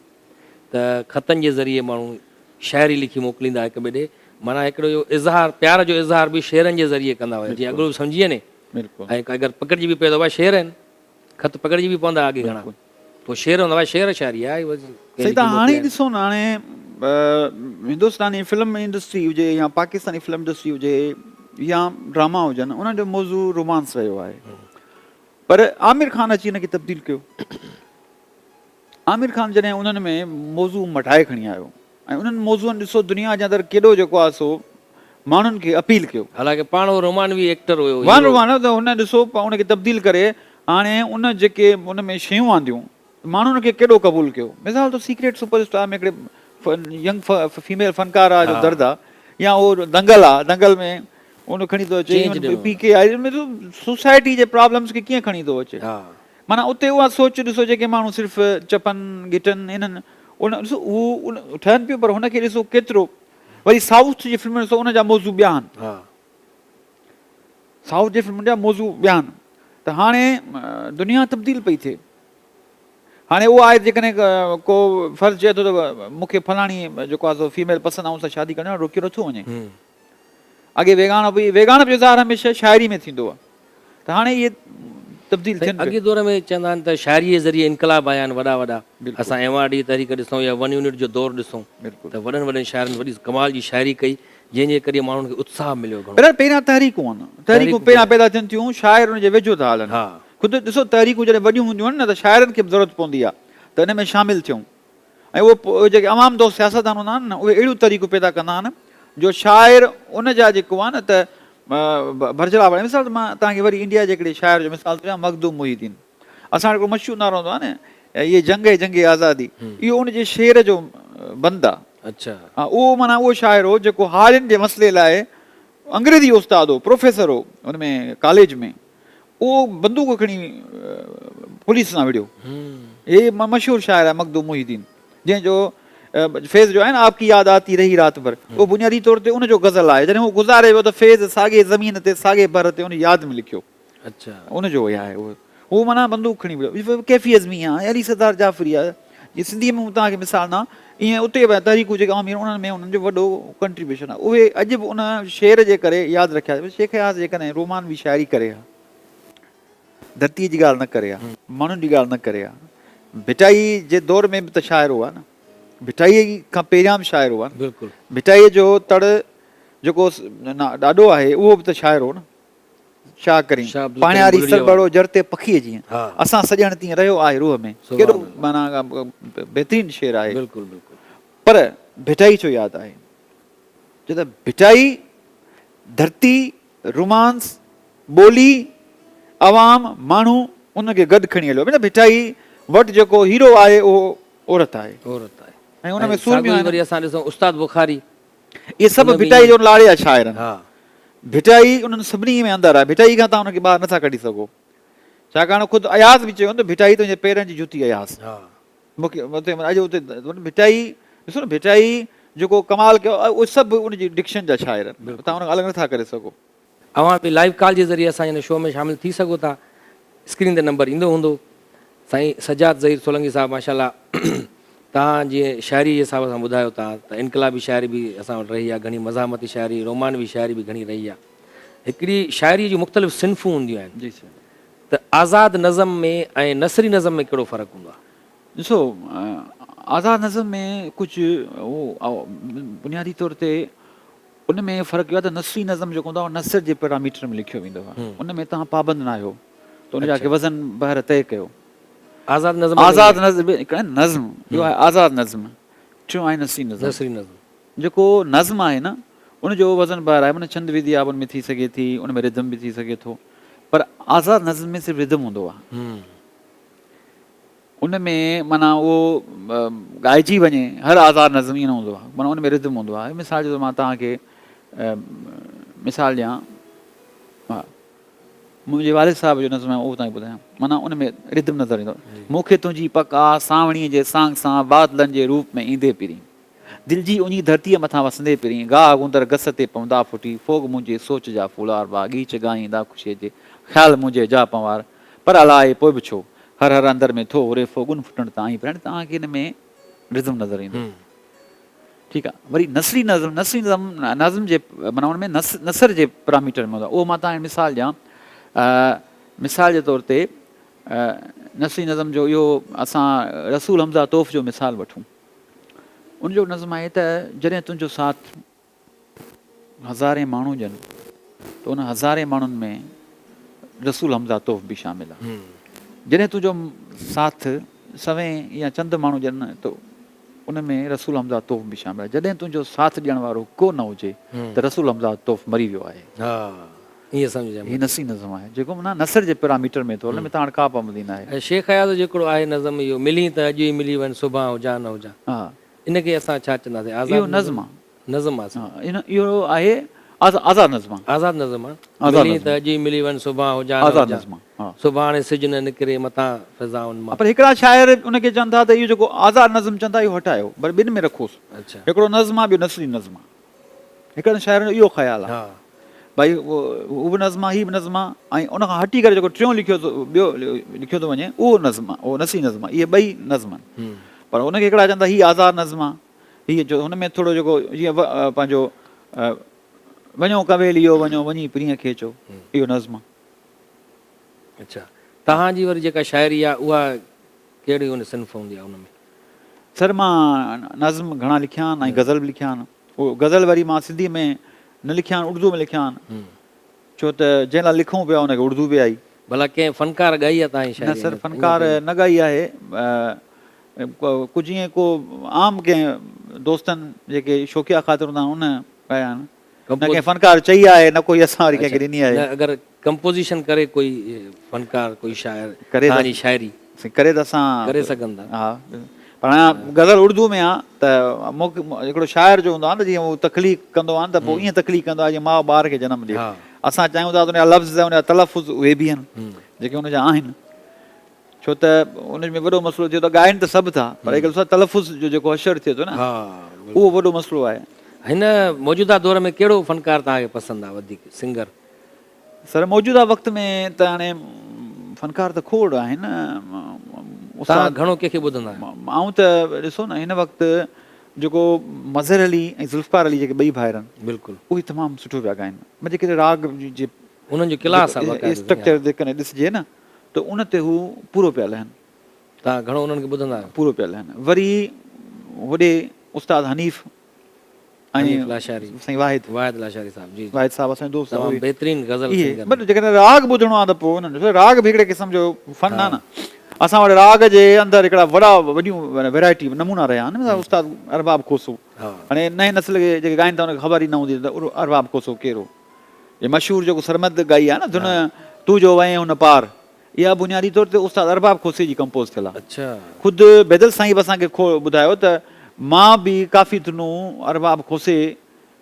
ته خطن جي ذريعي ماڻهو شاعري لکي موڪليندا هڪ ٻئي ڏي معنيٰ هڪڙو اهو اظهار پيار جو اظهار به شعرن جي ذريعي ڪندا هيا جيئن اڳلو به سمجهي وڃي ۽ اگر پڪڙجي به پئي ته بابا شعر آهن خط پڪڙجي به پوندا اڳي گهڻا پوء شعر هوندا هئا شعر شاعري آهي سائين تان هاڻي ڏسو نه هاڻي هندوستاني فلم انڊسٽري هجي يا پاڪستاني فلم انڊسٽري هجي يا ڊراما هجن انهن جو موضوع رومانس رهيو آهي پر عامر خان اچي ان کي تبديل ڪيو عامر خان جڏهن انهن ۾ موضوع مٽائي کڻي آيو. ۽ انهن موضوعن ڏسو دنيا جي اندر ڪيڏو جيڪو آهي سو ماڻهن کي اپيل ڪيو. حالانڪه پاڻ هو رومانوي ايڪٽر هيو وان هيرو. رومان ته هن ڏسو ان کي تبديل ڪري هاڻي ان جيڪي ان ۾ شيون آنديون ماڻهن ان کي ڪيڏو قبول ڪيو. مثال طور سيڪريٽ سپر اسٽار ۾ هڪڙي ينگ فيميل فنڪاره جو درد آ يا اهو دنگل آ دنگل ۾ ان کڻي ٿو اچي چينج ڏنو. پي ڪي آئي ان ۾ سوسائٽي جي پرابلمس کي ڪيئن کڻي ٿو اچي. معنيٰ اتي اها سوچ ڏسو جيڪي ماڻهو صرف چپن ڳٽن انهن ان ڏسو هو ان ٺهن پيون پر هن کي ڏسو ڪيترو وري سائوٿ جي فلمن ڏسو ان جا موضوع ٻيا آهن. سائوٿ جي فلمن جا موضوع ٻيا آهن ته هاڻي دنيا تبديل پئي ٿئي. هاڻي اهو آهي جيڪڏهن ڪو فرض چئي ٿو ته مون کي فلاڻي جيڪو آهي سو فيميل پسند آهي ان سان شادي ڪرڻي آهي روڪيو نٿو وڃي. اڳي ويڳاڻپ هئي، ويڳاڻپ جو اظهار هميشه شاعري ۾ ٿيندو آهي ته هاڻي اهي تبديل ٿين اڳي دور ۾ چوندا آهن ته شاعري جي ذريعي انقلاب آيا آهن وڏا وڏا اسان ايم آر ڊي جي تحريڪ ڏسون يا ون يونٽ جو دور ڏسون ته وڏن وڏن شاعرن وڏي ڪمال جي شاعري ڪئي جنهن جي ڪري ماڻهن کي اتساهه مليو گهڻو. پر پهريان تحريڪون آهن تحريڪون پهريان پيدا ٿين ٿيون شاعر ان جي ويجهو ٿا هلن خود ڏسو تحريڪون جڏهن وڏيون هونديون آهن نه ته شاعرن کي به ضرورت پوندي آهي ته ان ۾ شامل ٿيون ۽ اهي جيڪي عوام دوست سياستدان هوندا آهن نه اهي اهڙيون تحريڪون پيدا ڪندا آهن جو شاعر ان جا جيڪو آهي نه ته ڀرجهلا بڻائي مثال ته مان توهان کي وري انڊيا جي هڪڙي شاعر جو مثال ٿو ڏيان مخدوم محي الدين اسان وٽ هڪڙو مشهور نعرو هوندو آهي نه اهي جنگ هي جنگ آزادي اهو ان جي شعر جو بند آهي اچھا ها اهو معنيٰ اهو شاعر هو جيڪو هارين جي مسئلي لاء انگريزي استاد هو پروفيسر هو ان ۾ ڪاليج ۾ اهو بندوق کڻي پوليس سان وڙهيو. هي مشهور شاعر آهي مخدوم محي الدين جنهن جو فيض جو آهي نه آپ ڪي ياد آتي رهي رات ڀر اهو بنيادي طور تي ان جو غزل آهي جڏهن هو گذاري ويو ته فيض ساڳي زمين تي ساڳي بر تي ان ياد ۾ لکيو ان جو ئي آهي اهو هو معنيٰ بندوق کڻي وڙهيو ڪيفي عزمي آهي علي سردار جعفري آهي جي سنڌي ۾ مون توهان کي مثال ڏنا ائين اتي به تحريڪون جيڪي عام انهن ۾ انهن جو وڏو ڪنٽريبيوشن آهي اهي اڄ به ان شعر جي ڪري ياد رکيا شيخ اياز جيڪڏهن رومانوي شاعري ڪري ها ڌرتي جي ڳالهه نه ڪري ها ماڻهن جي ڳالهه نه ڪري ها ڀٽائي جي دور ۾ به ته شاعر هئا نه ڀٽائي کان پهريان به شاعر هئا بلڪل ڀٽائي جو تڙ جيڪو ڏاڏو آهي اهو به ته شاعر هو نه شاهه ڪريم، پاڻياري سرٻڙو جر تي پکيء جيئن، اسان سڄڻ تيئن رهيو آهي روح ۾. ڪيڏو معنيٰ بهترين شعر آهي. پر ڀٽائي ڇو ياد آهي؟ ڇو ته ڀٽائي ڌرتي، رومانس، ٻولي، عوام، ماڻهو ان کي گڏ کڻي هليو. ڀٽائي وٽ جيڪو هيرو آهي اهو عورت آهي. عورت آهي. ۽ ان ۾ سورميون آهن. وري اسان ڏسون استاد بخاري. اهي سڀ ڀٽائي جو لاڙي جا شاعر آهن. ڀٽائي انهن سڀني ۾ اندر آهي. ڀٽائي کان توهان ان کي ٻاهر نٿا ڪڍي سگهو. ڇاڪاڻ خود اياز به چيو ته ڀٽائي تنهنجي پيرن جي جتي اياز. مون کي اڄ اتي ڀٽائي ڏسو نه ڀٽائي جيڪو ڪمال ڪيو اهي سڀ ان جي ڊڪشن جا شاعر آهن. توهان ان کان الڳ نٿا ڪري سگهو. اوهان به لائيو ڪال جي ذريعي اسان جي هن شو ۾ شامل ٿي سگهو ٿا. اسڪرين تي نمبر ايندو هوندو. سائين سجاد ظهير سولنگي صاحب ماشاءالله توهان جيئن شاعري جي حساب سان ٻڌايو ٿا ته انقلابي شاعري به اسان وٽ رهي آهي گهڻي مزاحمتي شاعري رومانوي شاعري به گهڻي رهي آهي هڪڙي شاعري جون مختلف صنفون هونديون آهن جي سر. ته آزاد نظم ۾ ۽ نثري نظم ۾ ڪهڙو فرق هوندو آهي؟ ڏسو آزاد نظم ۾ ڪجهه اهو بنيادي طور تي ان ۾ فرق اهو آهي ته نثري نظم جيڪو هوندو آهي اهو نثر جي پيراميٽر ۾ لکيو ويندو آهي ان ۾ توهان پابند نه آهيو ته ان جا ڪي وزن بحر طئي ڪيو. آزاد نظم ۾ آزاد نظم هڪ آهي نظم ٻيو آهي آزاد نظم ٽيون آهي نثري نظم. نثري نظم. جيڪو نظم آهي نه ان جو وزن بحر آهي معنيٰ ڇند وديا به ان ۾ ٿي سگهي ٿي ان ۾ ردم به ٿي سگهي ٿو پر آزاد نظم ۾ صرف ردم هوندو آهي. ان ۾ معنيٰ اهو ڳائجي وڃي هر آزاد نظم ائين نه هوندو آهي معنيٰ ان ۾ ردم هوندو آهي مثال جي طور مان توهان کي مثال ڏيان ها منهنجي والد صاحب جو نظم آهي اهو توهان کي ٻڌايان معنيٰ ان ۾ ردم نظر ايندو مون کي تنهنجي پڪ آ سانوڻيء جي سانگ سان بادلن جي روپ ۾ ايندي پرين دل جي اڃي ڌرتيء مٿان وسندي پرين، گاهه گوندر گس تي پوندا ڦٽي، ڦوڳ منهنجي سوچ جا ڦولار با ڳيچ ڳائيندا خوشيء جي، خيال منهنجي جا پنوار، پر الائي پوء به ڇو، هر هر اندر ۾ ٿو هري ڦوڳن ڦٽڻ تان آئين پرين توهان کي ان ۾ رزم نظر ايندو. ٺيڪ آ وري نثري نظم، نثري نظم نظم جي معنيٰ ان ۾ نثر جي پراميٽر ۾ هوندو آ اهو مان توهان کي مثال ڏيان مثال جي طور تي نثري نظم جو اهو اسان رسول حمزه توف جو مثال وٺون. ان جو نظم آهي ته جڏهن تنهنجو ساٿ هزارين ماڻهو ڏين ته ان هزارين ماڻهن ۾ رسول حمزه توف به شامل آهي. جڏهن تنهنجو ساٿ سوين يا چند ماڻهو ڏين ته ان ۾ رسول حمزه توف به شامل آهي. جڏهن تنهنجو ساٿ ڏيڻ وارو ڪو نه هجي ته رسول حمزه توف مري ويو آهي. ها ائين سمجهجي. هي نثري نظم آهي جيڪو معنيٰ نثر جي پيراميٽر ۾ ٿو هلي، ان ۾ توهان وٽ ڪا پابندي ناهي. ۽ شيخ اياز جو هڪڙو آهي نظم اهو ملين ته اڄ ئي ملي وڃ سڀان هجان نه هجان. ها. ان کي اسان ڇا چونداسين؟ آزاد اهو نظم آ. نظم آ. ها اهو آهي آزاد نظم آ. آزاد نظم آ. ملين ته اڄ ئي ملي وڃ سڀان هجان نه آزاد هجان. نظم آ. ها. سڀاڻي سج نه نڪري متان فضائن مان. پر هڪڙا شاعر ان کي چون ٿا ته اهو جيڪو آزاد نظم چون ٿا اهو هٽايو پر ٻن ۾ رکوس. اڇا. هڪڙو نظم آ ٻيو نثري نظم آ. هڪڙن شاعرن جو اهو خيال آ. ها. ڀائي هو به نظم آ هي به نظم آ ۽ ان کان هٽي ڪري جيڪو ٽيون لکيو ٿو ٻيو لکيو ٿو وڃي اهو نظم آ اهو نثري نظم آ اهي ٻئي نظم آهن. پر ان کي هڪڙا چون ٿا هي آزاد نظم آ هي جو هن ۾ ٿورو جيڪو جيئن پنهنجو وڃو ڪويليو وڃو وڃي پرينء کي چئو اهو نظم آ. اڇا توهان جي وري جيڪا شاعري آ اها ڪهڙي ان صنف هوندي آ ان ۾؟ سر مان نظم گهڻا لکيا آهن ۽ غزل به لکيا آهن. اهو غزل وري مان سنڌي ۾ نه لکيا آهن اردو ۾ لکيا آهن ڇو ته جنهن لاء لکون پيا ان کي اردو به آئي. ڀلا ڪنهن فنڪار ڳائي آ توهان جي نه شاعري؟ سر فنڪار نه ڳائي آهي ڪجهه ائين ڪو عام ڪنهن دوستن جيڪي شوقيه خاطر هوندا آهن ان ڳايا آهن نه ڪنهن فنڪار چئي آهي نه ڪوئي اسان وري ڪنهن کي ڏني آهي. نه اگر ڪمپوزيشن ڪري ڪوئي فنڪار ڪوئي شاعر توهان جي شاعري. سائين ڪري ته اسان ڪري سگهن ٿا. ها پر هاڻي غزل اردو ۾ آ ته مون کي هڪڙو شاعر جو هوندو آ نه جيئن هو تخليق ڪندو آ نه ته پوء ائين تخليق ڪندو آ جيئن ماء ٻار کي جنم ڏي. اسان چاهيون ٿا ته ان جا لفظ ۽ ان جا تلفظ اهي به آهن جيڪي ان جا آهن ڇو ته ان ۾ وڏو مسئلو ٿئي ٿو ڳائن ته سڀ ٿا پر هڪ تلفظ جو جيڪو حشر ٿئي ٿو نه اهو وڏو مسئلو آهي. هن موجوده دور ۾ ڪهڙو فنڪار توهان کي پسند آ وڌيڪ سنگر؟ سر موجوده وقت ۾ ته هاڻي فنڪار ته کوڙ آهن توهان گهڻو ڪنهن کي ٻڌندا آهيو؟ آئون ته ڏسو نه هن وقت جيڪو مظهر علي ۽ ذوالفقار علي جيڪي ٻئي ڀائر آهن بلڪل اهي تمام سٺو پيا ڳائن مطلب جيڪڏهن راڳ جي انهن جو ڪلاس آهي باقاعده اسٽرڪچر جيڪڏهن ڏسجي نه ته ان تي هو پورو پيا لهن. توهان گهڻو انهن کي ٻڌندا آهيو؟ پورو پيا لهن. وري هوڏي استاد حنيف ۽ حنيف لاشاري سائين واحد واحد لاشاري صاحب جي جي واحد صاحب اسان جو دوست تمام بهترين غزل اهي سنگر بس جيڪڏهن راڳ ٻڌڻو آهي ته پوء انهن جو راڳ به هڪڙي قسم جو فن آهي نه اسان وٽ راڳ جي اندر هڪڙا وڏا وڏيون ويرائٽي نمونا رهيا آهن مثال استاد ارباب کوسو هاڻي نئين نسل کي جيڪي ڳائين ٿا انهن کي خبر ئي نه هوندي ته ارباب کوسو ڪير هو هي مشهور جيڪو سرمد ڳائي آهي نه ڌن تون جو وئين هن پار اها بنيادي طور تي استاد ارباب کوسي جي ڪمپوز ٿيل آهي. خود بيدل سائين به اسان کي ٻڌايو ته مان به ڪافي ڌنون ارباب کوسي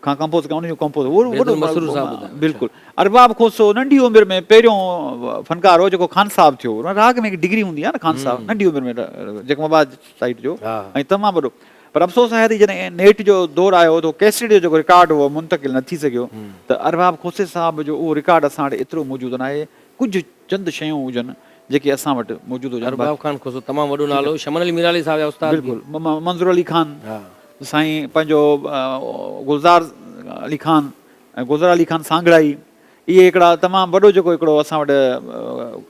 کان ڪمپوز ڪيون ان جون ڪمپوز بيدل مسرور صاحب ٻڌايو. بلڪل ارباب کوسو ننڍي عمر ۾ پهريون فنڪار هو جيڪو خان صاحب ٿيو ان راڳ ۾ هڪ ڊگري هوندي آهي نه خان صاحب ننڍي عمر ۾ جيڪب آباد سائيڊ جو ۽ تمام وڏو پر افسوس آهي ته جڏهن نيٽ جو دور آيو ته ڪيسٽ جو جيڪو رڪارڊ هو منتقل نه ٿي سگهيو ته ارباب کوسي صاحب جو اهو رڪارڊ اسان وٽ ايترو موجود ناهي ڪجهه چند شيون هجن جيڪي اسان وٽ موجود هجن. ارباب خان کوسو تمام وڏو نالو شمن علي ميرالي صاحب جا استاد به. بلڪل منظور علي خان سائين پنهنجو گلزار علي خان ۽ گلزار علي خان سانگهڙائي اهي هڪڙا تمام وڏو جيڪو هڪڙو اسان وٽ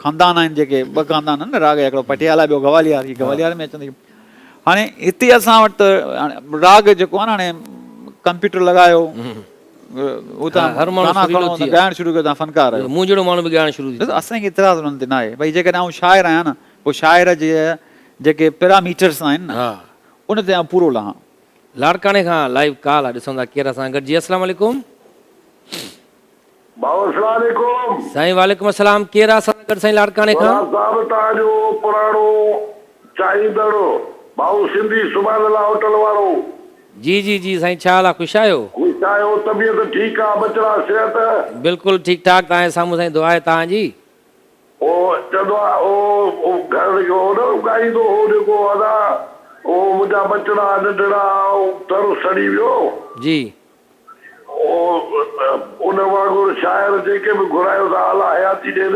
خاندان آهن جيڪي ٻه خاندان آهن نه راڳ جا هڪڙو پٽيالا ٻيو گواليار هي گواليار ۾ اچن ٿا هاڻي هتي اسان وٽ ته راڳ جيڪو آهي نه هاڻي ڪمپيوٽر لڳايو اتان هر ماڻهو گانا سريلو کڻو ٿي ته ڳائڻ شروع ڪيو تان فنڪار آهيو. مون جهڙو ماڻهو به ڳائڻ شروع ٿي ڏس اسان کي اعتراض انهن تي ناهي ڀئي جيڪڏهن آئون شاعر آهيان نه پوء شاعر جي جيڪي پيراميٽرس آهن نه ان تي آئون پورو لهان. لاڙڪاڻي کان لائيو ڪال آ ڏسون ٿا ڪير اسان سان گڏ جي السلام عليڪم. ڀائو اسلام عليڪم. سائين وعليڪم السلام ڪير آ اسان سان گڏ سائين لاڙڪاڻي کان. سهراب صاحب توهان جو پراڻو چاهيندڙ ڀائو سنڌي سبحان الله هوٽل وارو. جي جي جي سائين ڇا حال آ خوش آهيو. خوش آهيو طبيعت ٺيڪ آ ٻچڙا صحت. بلڪل ٺيڪ ٺاڪ توهان جي سامهون سائين دعا آهي توهان جي. او چوندو آ او گهر جو نه ڳائيندو هو جيڪو ادا او منهنجا ٻچڙا ننڍڙا او تر سڙي ويو. جي. او ان وانگر شاعر جيڪي به گهرايو ٿا الله حياتي ڏين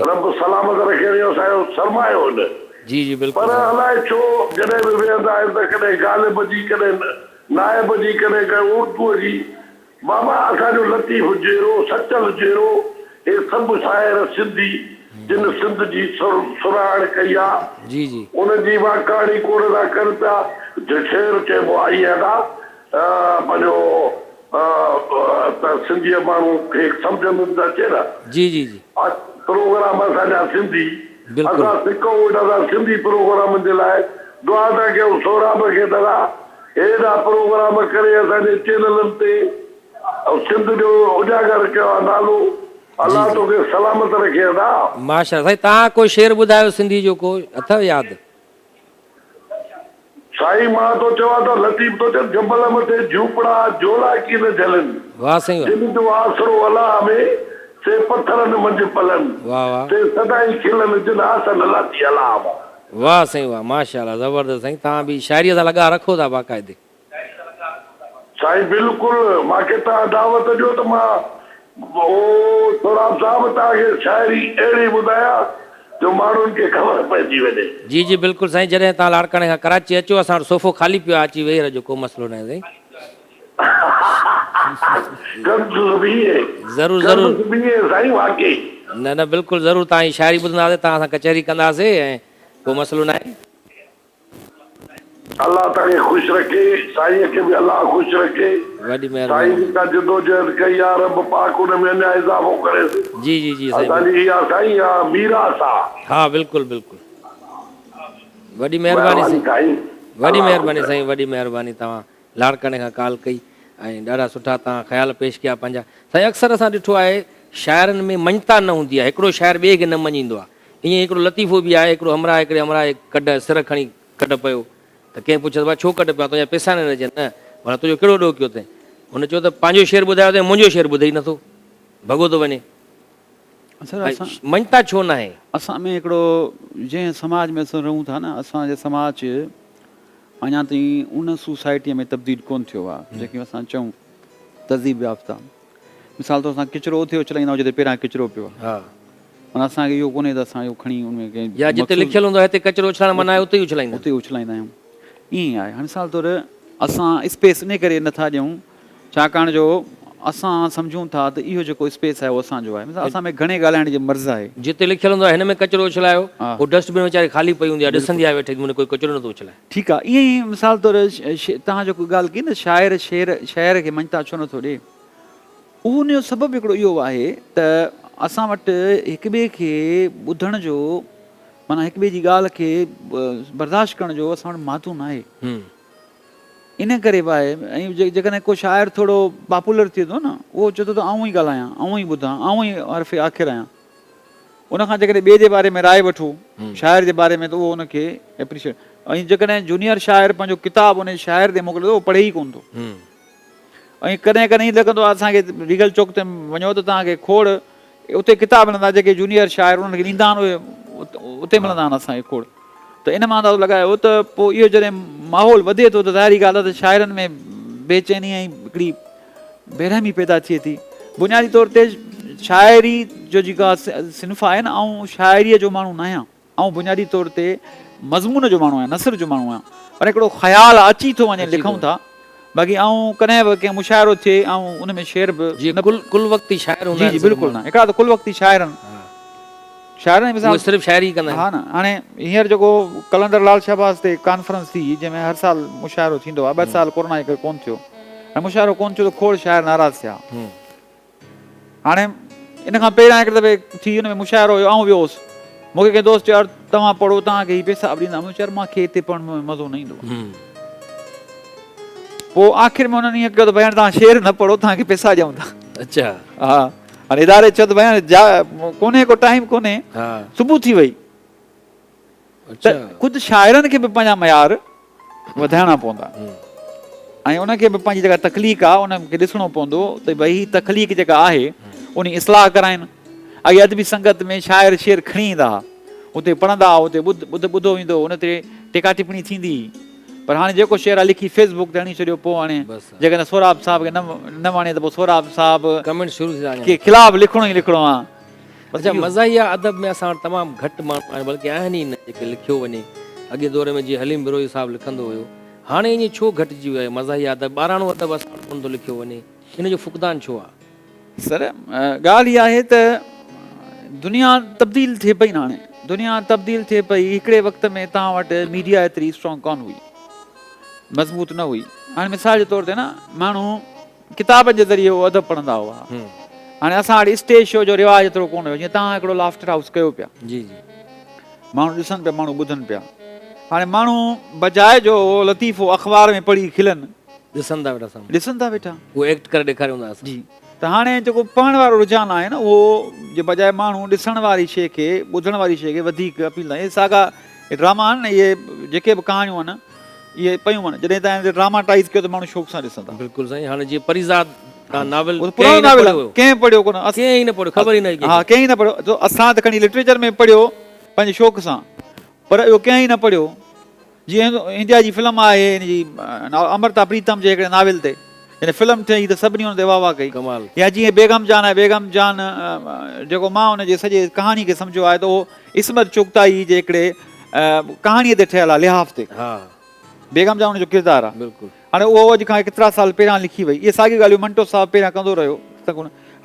رب سلامت رکين اهو اسان جو سرمايو هن جي جي بلڪل پر الائي ڇو جڏهن به ويهندا آهن ته ڪڏهن غالب جي ڪڏهن نائب جي ڪڏهن ڪنهن اردوء جي بابا اسان جو لطيف جهڙو سچل جهڙو هي سڀ شاعر سنڌي جن سنڌ جي سرهاڻ ڪئي آ جي جي انهن جي واکاڻي ڪونه ٿا ڪن پيا شعر چئبو آ ائين ادا پنهنجو ته سنڌيء ماڻهو کي سمجهه ۾ به ته اچي نه. جي جي جي. پروگرام اسان جا سنڌي بلڪل. اسان سڪون ويٺا ٿا سنڌي پروگرامن جي لاء دعا ٿا ڪيون سهراب کي دادا هيڏا پروگرام ڪري اسان جي چينلن تي ۽ سنڌ جو اجاگر ڪيو آ نالو جي الله جي. توکي سلامت رکي ادا. ماشاءالله سائين توهان ڪو شعر ٻڌايو سنڌي جو ڪو اٿو ياد. سائين مان ٿو چوان ته لطيف ٿو چئي جبل مٿي جهوپڙا جهولا ڪي نه جهلن. واه سائين واه. جن جو آسرو الله ۾ سي پٿرن منجهه پلن. واه واه. سي سدائين کلن جن آس نه لاٿي الله مان. واه سائين واه ماشاءالله زبردست سائين توهان به شاعري سان لڳاء رکو ٿا باقاعدي. سائين بلڪل مانکي توهان دعوت ڏيو ته مان او سهراب صاحب توهان کي شاعري اهڙي ٻڌايان جو ماڻهن کي خبر پئجي وڃي. جي جي بلڪل سائين جڏهن توهان لاڙڪاڻي کان ڪراچي اچو اسان وٽ صوفو خالي پيو آهي اچي ويهي رهجو ڪو مسئلو ناهي سائين. ڪندس بيهي ضرور ضرور. ڪندس بيهي سائين واقعي. نه نه بلڪل ضرور توهان جي شاعري ٻڌنداسي توهان سان ڪچهري ڪنداسي ۽ ڪو مسئلو ناهي. الله توهان کي خوش رکي سائين کي به الله خوش رکي وڏي سائين مهرباني. جيڪا جدوجهد ڪئي آ رب پاڪ ان ۾ اڃا اضافو ڪريس جي جي جي سائين اسان جي اها سائين اها ميراث آ. ها بلڪل بلڪل وڏي مهرباني مهرباني سائين سائين وڏي الله خوش مهرباني رکي. سائين وڏي مهرباني توهان لاڙڪاڻي کان ڪال ڪئي ۽ ڏاڍا سٺا توهان خيال پيش ڪيا پنهنجا سائين اڪثر اسان ڏٺو آهي شاعرن ۾ مڃتا نه هوندي آهي هڪڙو شاعر ٻئي کي نه مڃيندو آهي ائين ئي هڪڙو لطيفو به آهي، هڪڙو همراهه هڪڙي همراهه جي ڪڍ سر کڻي ڪڍ پيو ته ڪنهن پڇيس ڀاء ڇو ڪڍ پيو آهين، تنهنجا پئسا ناهن اچن نه، ڀلا تنهنجو ڪهڙو ڏوهه ڪيو اٿئي؟ هن چيو ته پنهنجو شعر ٻڌايو اٿئي، منهنجو شعر ٻڌي ئي نٿو، ڀڳو ٿو وڃي. سر ۽ اسان مڃتا ڇو ناهي؟ اسان ۾ هڪڙو جنهن سماج ۾ اسان رهون ٿا نه اسان جي سماج اڃا تائين ان سوسائٽيء ۾ تبديل ڪونه ٿيو آهي جنهن کي اسان چئون تهذيب يافته. مثال طور اسان ڪچرو اتي اڇلائيندا آهيون جتي پهريان ڪچرو پيو آهي. معنيٰ اسان کي اهو ڪونهي ته اسان اهو کڻي ان ۾ ڪنهن يا جتي مخصوص لکيل هوندو آهي هتي ڪچرو اڇلائڻ منع آهي اتي ئي اڇلائيندا اتي ئي اڇلائيندا آهيون. ائين ئي آهي. هاڻي مثال طور اسان اسپيس انهي ڪري نٿا ڏيون ڇاڪاڻ جو اسان سمجهون ٿا ته اهو جيڪو اسپيس آهي اهو اسان جو آهي. مثال اسان ۾ گهڻي ڳالهائڻ جي مرض آهي. جتي لکيل هوندو آهي هن ۾ ڪچرو اڇلايو ها. هو ڊسٽ بن ويچاري خالي پئي هوندي آهي بلڪل. ڏسندي آهي ويٺي ته مون ۾ ڪوئي ڪچرو نٿو اڇلائي. ٺيڪ آهي. ائين ئي مثال طور توهان جيڪو ڳالهه ڪئي نه شاعر شعر شاعر کي مڃتا ڇو نٿو ڏي؟ ان جو سبب هڪڙو اهو آهي ته اسان وٽ هڪ ٻئي کي ٻڌڻ جو معنيٰ هڪ ٻئي جي ڳالهه کي برداشت ڪرڻ جو اسان وٽ مادو ناهي. ان ڪري به آهي ۽ جيڪڏهن ڪو شاعر ٿورو پاپولر ٿئي ٿو نه اهو چئي ٿو ته آئون ئي ڳالهايان، آئون ئي ٻڌان، آئون ئي حرف آخر آهيان. ان کان جيڪڏهن ٻئي جي باري ۾ راء وٺو شاعر جي باري ۾ ته اهو ان کي ايپريشيٽ ۽ جيڪڏهن جونيئر شاعر پنهنجو ڪتاب ان شاعر ڏي موڪلي ٿو اهو پڙهي ئي ڪونه ٿو. ۽ ڪڏهن ڪڏهن ائين لڳندو آهي اسان کي ريگل چوڪ تي وڃو ته توهان کي کوڙ اتي ڪتاب ملندا جيڪي جونيئر شاعر انهن کي ڏيندا آهن اهي اتي ملندا آهن اسان کي کوڙ ته ان مان اندازو لڳايو ته پوء اهو جڏهن ماحول وڌي ٿو ته ظاهري ڳالهه آهي ته شاعرن ۾ بي چيني ۽ هڪڙي بيرحمي پيدا ٿئي ٿي بنيادي طور تي شاعري جو جيڪا صنف آهي نه آئون شاعريء جو ماڻهو نه آهيان آئون بنيادي طور تي مضمون جو ماڻهو آهيان، نثر جو ماڻهو آهيان، پر هڪڙو خيال اچي ٿو وڃي لکون ٿا، باقي آئون ڪڏهن به ڪنهن مشاعرو ٿئي آئون ان ۾ شعر به جي ڪل ڪل وقتي شاعر هوندا آهن جي جي بلڪل نه هڪڙا ته ڪل وقتي شاعر آهن شاعرن جي مثال اهي صرف شاعري ئي ڪندا آهن ها نه هاڻي هينئر جيڪو قلندر لال شهباز تي ڪانفرنس ٿي جنهن ۾ هر سال مشاعرو ٿيندو آهي ٻه سال ڪورونا جي ڪري ڪونه ٿيو ۽ مشاعرو ڪونه ٿيو ته کوڙ شاعر ناراض ٿيا. هاڻي ان کان پهريان هڪ دفعي ٿي ان ۾ مشاعرو هيو آئون ويو هوس مون کي ڪنهن دوست چيو يار توهان پڙهو توهان کي هي پئسا به ڏيندا مون چيو يار مان کي هتي پڙهڻ ۾ مزو نه ايندو پوء آخر ۾ انهن ائين ڪيو ته ڀائي هاڻي توهان شعر نه پڙهو توهان کي پئسا ڏيون ٿا اچها ها هاڻي اداري چيو ته ڀائي هاڻي جا ڪونهي ڪو ٽائيم ڪونهي صبح ٿي وئي ته خود شاعرن کي به پنهنجا معيار وڌائڻا پوندا ۽ ان کي به پنهنجي جيڪا تخليق آهي ان کي ڏسڻو پوندو ته ڀئي هي تخليق جيڪا آهي ان اصلاح ڪرائن. اڳي ادبي سنگت ۾ شاعر شعر کڻي ايندا ها اتي پڙهندا ها اتي ٻڌ ٻڌ ٻڌو ويندو هو ان تي ٽيڪا ٽپڻي ٿيندي هئي پر هاڻي جيڪو شعر آهي لکي فيس بڪ تي هڻي ڇڏيو پوء هاڻي جيڪڏهن سهراب صاحب کي نه وڻي ته پوء سهراب صاحب کي خلاف لکڻو ئي لکڻو آهي. اڇا مزاحيه ادب ۾ اسان وٽ تمام گهٽ ماڻهو آهن بلڪه آهن ئي نه جيڪي لکيو وڃي اڳئين دور ۾ جيئن حليم بروهي صاحب لکندو هيو هاڻي ائين ڇو گهٽجي ويو آهي مزاحيه ادب ٻاراڻو ادب اسان وٽ ڪونه ٿو لکيو وڃي ان جو فقدان ڇو آهي؟ سر ڳالهه اها آهي ته دنيا تبديل ٿئي پئي نه هاڻي دنيا تبديل ٿئي پئي هڪڙي وقت ۾ توهان وٽ ميڊيا ايتري اسٽرانگ ڪونه هئي مضبوط نه هئي هاڻي مثال جي طور تي نه ماڻهو ڪتابن جي ذريعي اهو ادب پڙهندا هئا. هاڻي اسان وٽ اسٽيج شو جو رواج ايترو ڪونه هيو جيئن توهان هڪڙو لافٽر هائوس ڪيو پيا. جي جي. ماڻهو ڏسن پيا ماڻهو ٻڌن پيا. هاڻي ماڻهو بجاء جو اهو لطيفو اخبار ۾ پڙهي کلن. ڏسن ٿا ويٺا سامهون. ڏسن ٿا ويٺا. اهو ايڪٽ ڪري ڏيکاريون ٿا اسان. جي ته هاڻي جيڪو پڙهڻ وارو رجحان آهي نه اهو جي بجاء ماڻهو ڏسڻ واري شيء کي ٻڌڻ واري شيء کي وڌيڪ اپيل ٿا. اهي ساڳا ڊراما آهن نه اهي جيڪي به ڪهاڻيون آهن اهي پيون آهن جڏهن تان هن تي ڊراماٽائيز ڪيو ته ماڻهو شوق سان ڏسندا. بلڪل سائين هاڻي جيئن پريزاد تان ناول اهو ته ڪنهن پراڻو ئي نه ناول پڙهيو آهي هيو. ڪنهن پڙهيو ڪونه. ڪنهن ئي نه پڙهيو خبر ئي نه هئي ڪنهن ها کي. ڪنهن ئي نه پڙهيو اسان ته کڻي لٽريچر ۾ پڙهيو پنهنجي شوق سان پر اهو ڪنهن ئي نه پڙهيو. جيئن انڊيا جي فلم آهي ان جي امرتا پريتم جي هڪڙي ناول تي جڏهن فلم ٺهي ته سڀني ان تي واهه واهه ڪئي. ڪمال. يا جيئن بيگم جان آهي بيگم جان جيڪو مان ان جي سڄي ڪهاڻي کي سمجهيو آهي ته اهو عصمت چغتائي جي هڪڙي ڪهاڻي تي ٺهيل آهي لحاف تي. ها. بيگم جان ان جو ڪردار آهي. بلڪل. هاڻي اهو اڄ کان ڪيترا سال پهريان لکي وئي. اهي ساڳيون ڳالهيون منٽو صاحب پهريان ڪندو رهيو.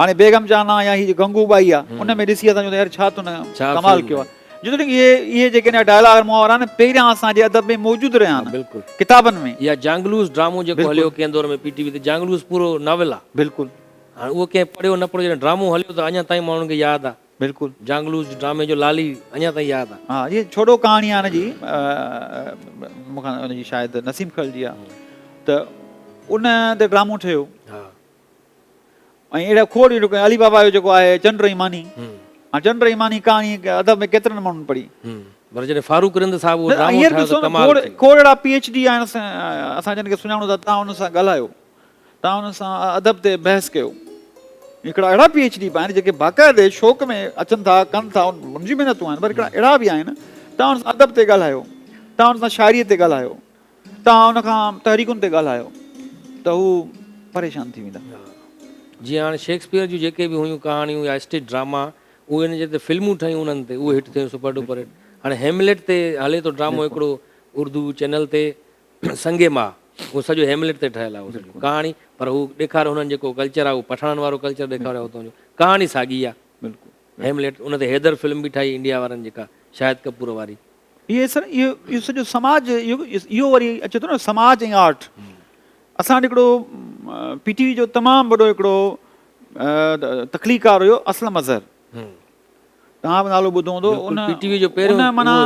هاڻي بيگم جان آ يا هي گنگو ٻائي آ ان ۾ ڏسي اسان چون ٿا يار ڇا تون ڪمال ڪيو آ. جيتوڻيڪ اهي اهي جيڪي هن جا ڊائلاگ محاورا آهن پهريان اسان جي ادب ۾ موجود رهيا آهن بلڪل. ڪتابن ۾. يا جانگلوس ڊرامو جيڪو هليو ڪنهن دور ۾ پي ٽي وي تي جانگلوس پورو ناول آ. بلڪل. هاڻي اهو ڪنهن پڙهيو نه پڙهيو جڏهن ڊرامو هليو ته اڃا تائين ماڻهن کي ياد آ. بلڪل. جانگلوس ڊرامي جو لالي اڃا تائين ياد آ. ها هي ڇوڏو ڪهاڻي آ هن جي مون کان ان جي شايد نسيم کل جي آ ته ان تي ڊرامو ٺهيو. ها. ۽ اهڙا کوڙ جيڪو علي بابا جو جيڪو آهي چنڊ ۽ ماني ها چنڊ ۽ ماني ڪهاڻي ادب ۾ ڪيترن ماڻهن پڙهي. پر جڏهن فاروق رند صاحب اهو ڊرامو ٺاهيو ته ڪمال ٿي. کوڙ اهڙا پي ايڇ ڊي آهن اسان جن کي سڃاڻون ٿا تان انهن سان ڳالهايو تان انهن سان ادب تي بحث ڪيو هڪڙا اهڙا پي ايڇ ڊي به آهن جيڪي باقاعدي شوق ۾ اچن ٿا ڪن ٿا انهن جون محنتون آهن پر هڪڙا اهڙا به آهن تان انهن سان ادب تي ڳالهايو تان انهن سان شاعري تي ڳالهايو توهان ان کان تحريڪن تي ڳالهايو ته هو پريشان ٿي ويندا. جيئن هاڻي شيڪسپيئر جون جيڪي به هيون ڪهاڻيون يا اسٽيج ڊراما اهي ان جي تي فلمون ٺهيون انهن تي اهي هٽ ٿيون سپر ڊپر هٽ. هاڻي هيمليٽ تي هلي ٿو ڊرامو هڪڙو اردو چينل تي سنگ ماء اهو سڄو هيمليٽ تي ٺهيل آهي اهو سڄو ڪهاڻي پر هو ڏيکاريو هنن جيڪو ڪلچر آهي اهو پٺاڻن وارو ڪلچر ڏيکاريو اتان جو ڪهاڻي ساڳي آهي بلڪل هيمليٽ ان تي حيدر فلم به ٺاهي انڊيا وارن جيڪا شاهد ڪپور واري. اهي سر اهو اهو سڄو سماج اهو اهو وري اچي ٿو نه سماج ۽ آرٽ اسان وٽ هڪڙو پي ٽي وي جو تمام وڏو هڪڙو تخليقڪار هيو اسلم اظهر توهان به نالو ٻڌو هوندو ان پي ٽي وي جو پهريون ان معنيٰ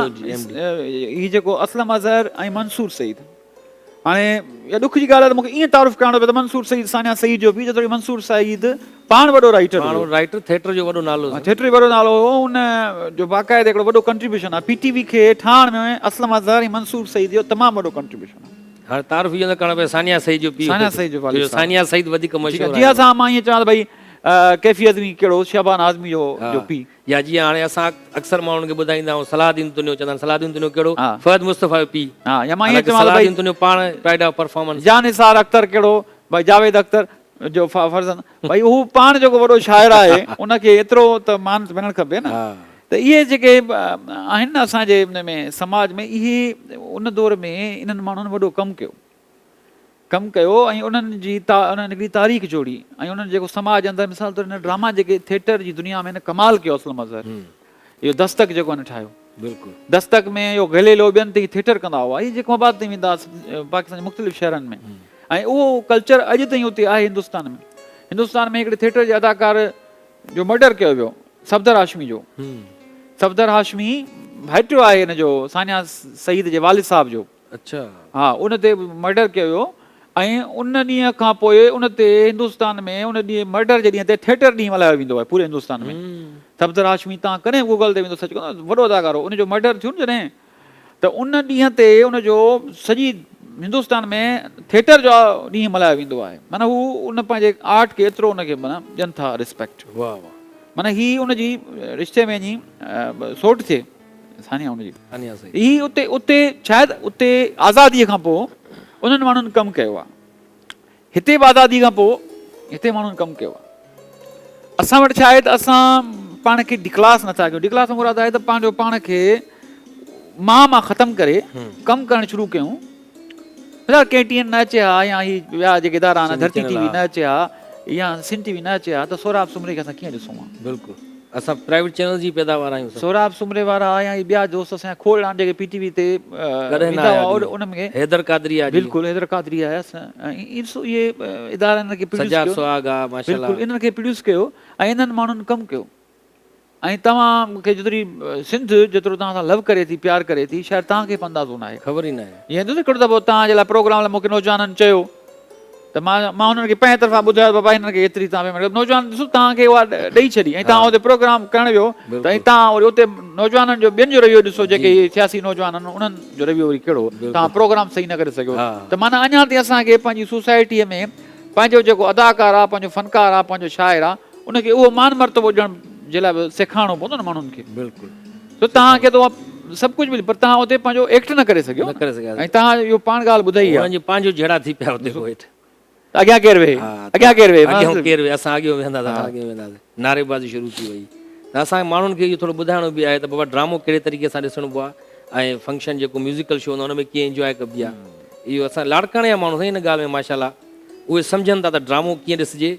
هي جيڪو اسلم اظهر ۽ منصور سعيد هاڻي اها ڏک جي ڳالهه آهي ته مون کي ائين تعارف ڪرائڻو پيو ته منصور سعيد ثانيه سعيد جو پيء جيتوڻيڪ منصور سعيد پاڻ وڏو رائيٽر هيو. پاڻ رائيٽر ٿيٽر جو وڏو نالو هو. ٿيٽر جو وڏو نالو هو ان جو باقاعده هڪڙو وڏو ڪنٽريبيوشن آهي. پي ٽي وي کي ٺاهڻ ۾ اسلم اظهر ۽ منصور سعيد جو تمام وڏو ڪنٽريبيوشن آهي. هاڻي تعارف اهو نه ڪرڻو پيو ثانيه سعيد جو پيء ثانيه سعيد جو والد صاحب. ثانيه سعيد وڌيڪ مشهور آهي. جي اسان مان ائين چوان ته ڀئي ڪيفي عزمي ڪهڙو شعبان اعظمي جو پيء. يا جيئن هاڻي اسان اڪثر ماڻهن کي ٻڌائيندا آهيون صلاح الدين تنيو چوندا آهن صلاح الدين تنيو ڪهڙو فهد مصطفيٰ جو پيء ها يا مان ائين حالانڪه چوان ته صلاح ڀئي الدين تنيو پاڻ پرائيڊ آف پرفارمنس جان نثار اختر ڪهڙو ڀائي جاويد اختر جو فرزند ڀائي هو پاڻ جيڪو وڏو شاعر آهي ان کي ايترو ته مان ملڻ کپي نه ته اهي جيڪي آهن نه اسان جي ان ۾ سماج ۾ اهي ان دور ۾ انهن ماڻهن وڏو ڪم ڪيو ڪم ڪيو ۽ انهن جي انهن هڪڙي تاريخ جوڙي ۽ انهن جيڪو سماج اندر مثال طور هن ڊراما جيڪي ٿيٽر جي دنيا ۾ هن ڪمال ڪيو اسلم اظهر اهو دستڪ جيڪو هن ٺاهيو بلڪل دستڪ ۾ اهو گليلو ٻين تي ٿيٽر ڪندا هئا هي جيڪو آباد تائين ويندا پاڪستان جي مختلف شهرن ۾ ۽ اهو ڪلچر اڄ تائين اتي آهي هندستان ۾ هندستان ۾ هڪڙي ٿيٽر جي اداڪار جو مرڊر ڪيو ويو صفدر هاشمي جو صفدر هاشمي ڀائٽيو آهي هن جو ثانيه سعيد جي والد صاحب جو اڇا. ها ان تي مرڊر ڪيو ويو ۽ ان ڏينهن کان پوء ان تي هندستان ۾ ان ڏينهن مرڊر جي ڏينهن تي ٿيٽر ڏينهن ملهايو ويندو آهي پوري هندستان ۾ صفدر هاشمي تان ڪڏهن گوگل تي ويندو سرچ ڪندو وڏو اداڪار هو ان جو مرڊر ٿيو نه جڏهن ته ان ڏينهن تي ان جو سڄي هندستان ۾ ٿيٽر جو ڏينهن ملهايو ويندو آهي معنيٰ هو ان پنهنجي آرٽ کي ايترو ان کي معنيٰ ڏين ٿا ريسپيڪٽ واه واه معنيٰ هي ان جي رشتي ۾ وڃي سوٽ ٿئي ثانيه ان جي ثانيه سعيد هي اتي اتي شايد اتي آزادي کان پوء انهن ماڻهن ڪم ڪيو آهي هتي به آزادي کان پوء هتي ماڻهن ڪم ڪيو آهي اسان وٽ ڇا آهي ته اسان پاڻ کي ڊڪلاس نٿا ڪيون ڊڪلاس مراد آهي ته پنهنجو پاڻ کي مان مان ختم ڪري ڪم ڪرڻ شروع ڪيون مثال ڪي ٽي اين نه اچي ها يا هي ٻيا جيڪي ادارا آهن ڌرتي ٽي وي نه اچي ها يا سنڌ ٽي وي نه اچي ها ته سهراب سومري کي اسان ڪيئن ڏسون ها. بلڪل اسان پرائيويٽ چينلز جي پيداوار آهيون سڀ. سهراب سومري وارا يا هي ٻيا دوست اسان جا کوڙ آهن جيڪي پي ٽي وي تي ڪڏهن نه ويندا آيا هئا ڏينهن. انهن کي حيدر قادري آ جيئن. بلڪل حيدر قادري آيا ۽ اهي ادارن کي پروڊيوس سجاد ڪيو سهاڳ آ ماشاءالله. بلڪل انهن کي پروڊيوس ڪيو ۽ انهن ماڻهن ڪم ڪيو. ۽ توهان کي جيتري سنڌ جيترو توهان سان لو ڪري ٿي پيار ڪري ٿي شايد توهان کي به اندازو ناهي. خبر ئي ناهي. جيئن ڏسو هڪڙو دفعو توهان جي لاء پروگرام لاء مون کي نوجوانن چيو ته مان مان انهن کي پنهنجي طرفان ٻڌايو ته بابا هنن کي ايتري توهان پيمينٽ نوجوان ڏسو توهان کي اها ڏئي ڇڏي ۽ توهان اتي پروگرام ڪرڻ ويو ته ۽ توهان وري اتي نوجوانن جو ٻين جو رويو ڏسو جيڪي هي سياسي نوجوان آهن انهن جو رويو وري ڪهڙو هو توهان پروگرام صحيح نه ڪري سگهيو ته معنيٰ اڃا تائين اسان کي پنهنجي سوسائٽيء ۾ پنهنجو جيڪو اداڪار آهي پنهنجو فنڪار آهي پنهنجو شاعر آهي ان کي اهو مان مرتبو ڏيڻ جي لاء به سيکارڻو پوندو نه ماڻهن کي. بلڪل. ته توهان کي ته اها سڀ ڪجهه ملي پر توهان اتي پنهنجو ايڪٽ نه ڪري سگهيو نه ڪري سگهيا. ۽ توهان اهو پاڻ ڳالهه ٻڌائي آهي. انهن جي پنهنجو جهيڙا ٿي پيا اتي پوء هيٺ. ته اڳيان ڪير ويهي اڳيان ڪير ويهي اڳيان ڪير ويهي اسان اڳيون ويهنداسين اسان اڳيون ويهنداسين نعري بازي شروع ٿي وئي ته اسان ماڻهن کي اهو ٿورو ٻڌائڻو به آهي ته بابا ڊرامو ڪهڙي طريقي سان ڏسڻبو آهي ۽ فنڪشن جيڪو ميوزيڪل شو هوندو آهي ان ۾ ڪيئن انجواء ڪبي آهي اهو اسان لاڙڪاڻي جا ماڻهو سائين ان ڳالهه ۾ ماشاءالله اهي سمجهن ٿا ته ڊرامو ڪيئن ڏسجي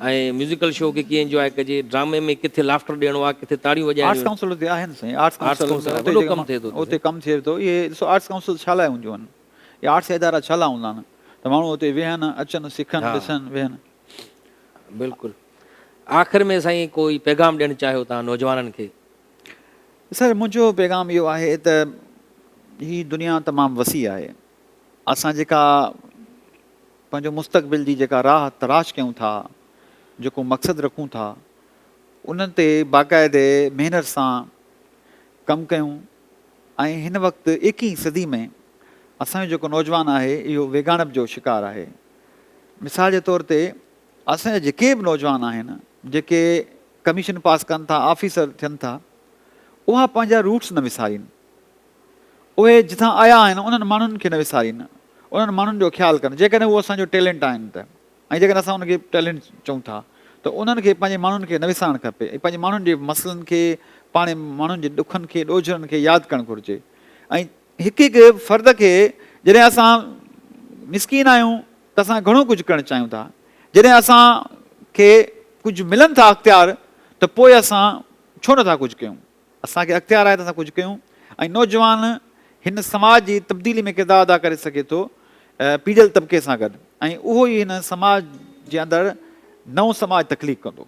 ۽ ميوزيڪل شو کي ڪيئن انجواء ڪجي، ڊرامي ۾ ڪٿي لافٽر ڏيڻو آهي، ڪٿي تاڙيون آرٽس وڄائڻيون آهن. ڪائونسل اتي آهن سائين، آرٽس آرٽس ڪائونسل ڪائونسل آهي، اتي وڏو جيڪا ڪم ٿئي ٿو اتي اتي ڪم ٿئي ٿو. اهي ڏسو آرٽس ڪائونسل ڇا لاء هونديون آهن يا آرٽس جا ادارا ڇا لاء هوندا آهن ته ماڻهو اتي ويهن، اچن، سکن، ڏسن، ويهن. بلڪل. آخر ۾ سائين ڪوئي پيغام ڏيڻ چاهيو توهان نوجوانن کي؟ سر منهنجو پيغام اهو آهي ته هي دنيا تمام وسيع آهي. اسان جيڪا پنهنجو مستقبل جي جيڪا راهه تلاش ڪيون ٿا، جيڪو مقصد رکون ٿا، ان تي باقاعدي محنت سان ڪم ڪيون ۽ هن وقت ايڪيهين صدي ۾ اسان جو جيڪو نوجوان آهي اهو ويڳاڻپ جو شڪار آهي. مثال جي طور تي اسان جا جيڪي به نوجوان آهن جيڪي ڪميشن پاس ڪن ٿا، آفيسر ٿين ٿا، اها پنهنجا روٽس نه وسارين. اهي جتان آيا آهن انهن ماڻهن کي نه وسارين، انهن ماڻهن جو خيال ڪن، جيڪڏهن هو اسان جو ٽيلنٽ آهن ته ۽ جيڪڏهن اسان انهن کي ٽيلنٽ چئون ٿا ته انهن کي پنهنجي ماڻهن کي نه وسارڻ کپي ۽ پنهنجي ماڻهن جي مسئلن کي پاڻي ماڻهن جي ڏکن کي ڏوجهرن کي ياد ڪرڻ گهرجي ۽ هڪ هڪ فرد کي جڏهن اسان مسڪين آهيون ته اسان گهڻو ڪجهه ڪرڻ چاهيون ٿا جڏهن اسان کي ڪجهه ملن ٿا اختيار ته پوء اسان ڇو نٿا ڪجهه ڪيون. اسان کي اختيار آهي ته اسان ڪجهه ڪيون ۽ نوجوان هن سماج جي تبديلي ۾ ڪردار ادا ڪري سگهي ٿو پيڙهيل طبقي سان گڏ ۽ اهو ئي هن سماج جي اندر نئون سماج تخليق ڪندو.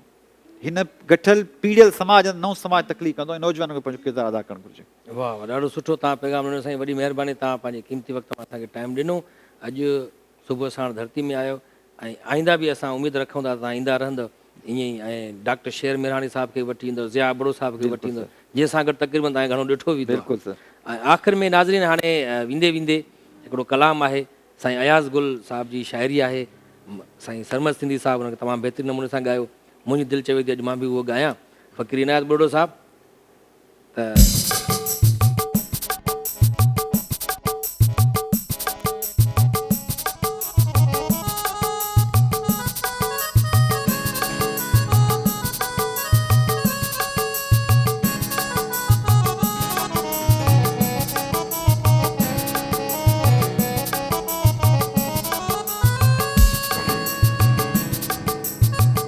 هن گٺل پيڙهيل سماج اندر نئون سماج تخليق ڪندو ۽ نوجوانن کي پنهنجو ڪردار ادا ڪرڻ گهرجي. واھ واھ ڏاڍو سٺو توهان پيغام ڏنو سائين وڏي مهرباني توهان پنهنجي قيمتي وقت مان اسان کي ٽائيم ڏنو اڄ صبح ساڻ ڌرتي ۾ آيو ۽ آئنده به اسان اميد رکون ٿا ته توهان ايندا رهندؤ ائين ئي ۽ ڊاڪٽر شير ميراڻي صاحب کي به وٺي ايندؤ ضياء ابڙو صاحب کي به وٺي ايندؤ جنهن سان گڏ تقريبن توهان کي گهڻو ڏٺو ويندو آهي ۽ آخر ۾ ناظرين هاڻي ويندي ويندي هڪڙو ڪلام آهي سائين اياز گل صاحب جي شاعري آهي سائين سرمد سنڌي صاحب ان کي تمام بهترين نموني سان ڳايو منهنجي دل چوي ٿي اڄ مان به اهو ڳايان فقير عنايت ٻرڙو صاحب ته.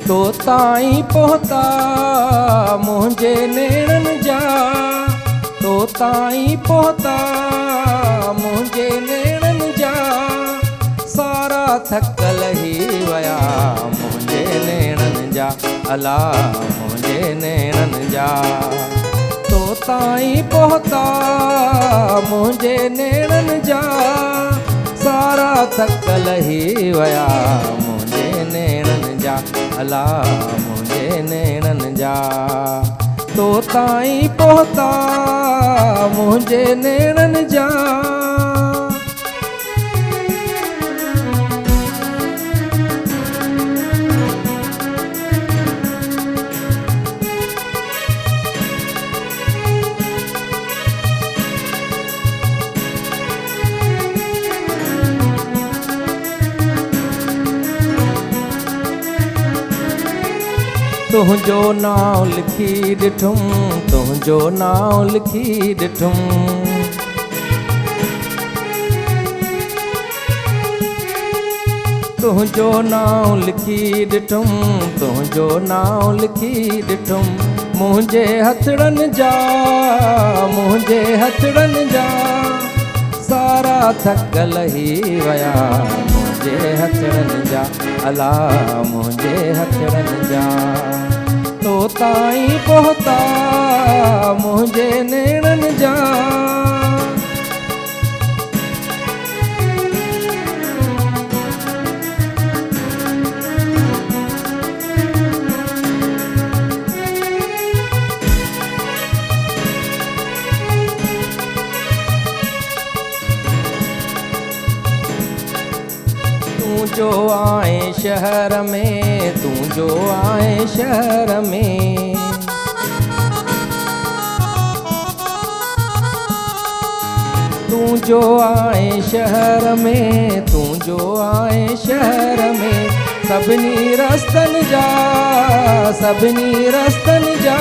تو تائين پهتا منهنجي نيڻن جا تو تائين پهتا منهنجي نيڻن جا سارا ٿڪ لهي ويا منهنجي نيڻن جا الا منهنجي نيڻن جا تو تائين پهتا منهنجي نيڻن جا سارا ٿڪ لهي ويا منهنجي نيڻن جا الا منهنجي نيڻن جا تو تائين پهتا منهنجي نيڻن جا. تنهنجو نانء لکي ڏٺم تنهنجو نانء لکي ڏٺم. تنهنجو نانء لکي ڏٺم تنهنجو نانء لکي ڏٺم منهنجي هٿڙن جا منهنجي هٿڙن جا سارا ٿڪ لهي ويا منهنجي هٿڙن جا الا منهنجي هٿڙن جا تو. تو تائين پهتا منهنجي نيڻن جا. تون جو آئين شهر ۾، تون جو آئين شهر ۾. تون جو آئين شهر ۾، تون جو آئين شهر ۾، سڀني رستن جا، سڀني رستن جا،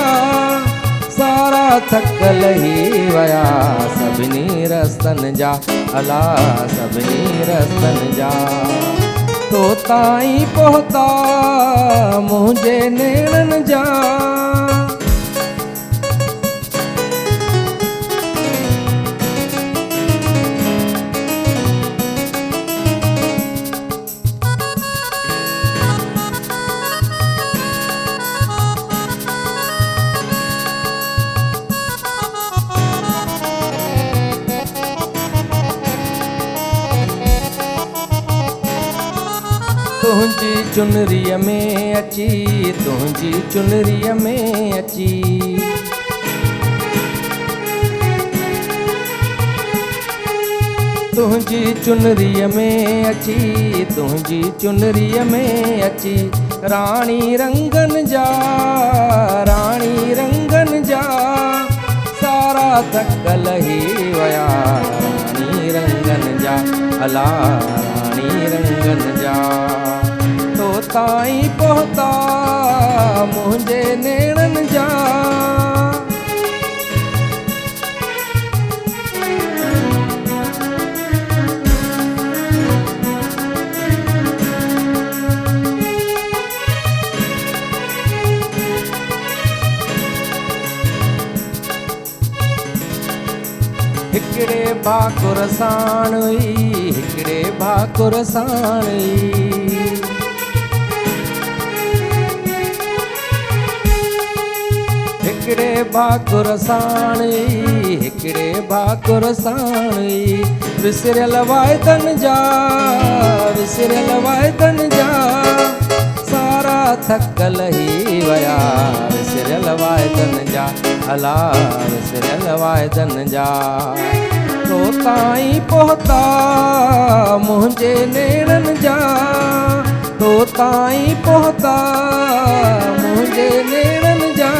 سارا ٿڪ لهي ويا، سڀني رستن جا، الا سڀني رستن جا، تو تائين پهتا منهنجي نيڻن جا. تنهنجي چنريء ۾ اچي، تنهنجي چنريء ۾ اچي. تنهنجي چنريء ۾ اچي، تنهنجي چنريء ۾ اچي، راڻي رنگن جا، راڻي رنگن جا، سارا ٿڪ لهي ويا، راڻي رنگن جا، الا راڻي رنگن جا، تو تائين پهتا منهنجي نيڻن جا. هڪڙي ڀاڪر ساڻ ئي، هڪڙي ڀاڪر ساڻ ئي. هڪڙي ڀاڪر ساڻ ئي، هڪڙي ڀاڪر ساڻ ئي، وسريل واعدن جا، وسريل واعدن جا، سارا ٿڪ لهي ويا، وسريل واعدن جا، الا وسريل واعدن جا، تو تائين پهتا منهنجي نيڻن جا، تو تائين پهتا منهنجي نيڻن جا،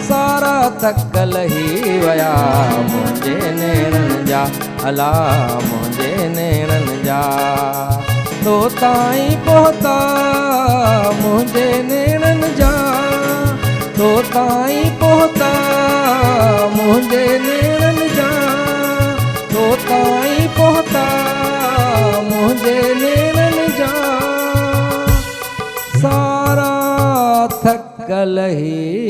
سارا ٿڪ لهي ويا، منهنجي نيڻن جا، الا منهنجي نيڻن جا، تو تائين پهتا منهنجي نيڻن جا، تو تائين پهتا منهنجي نيڻن جا، تو تائين پهتا منهنجي نيڻن جا، سارا ٿڪ لهي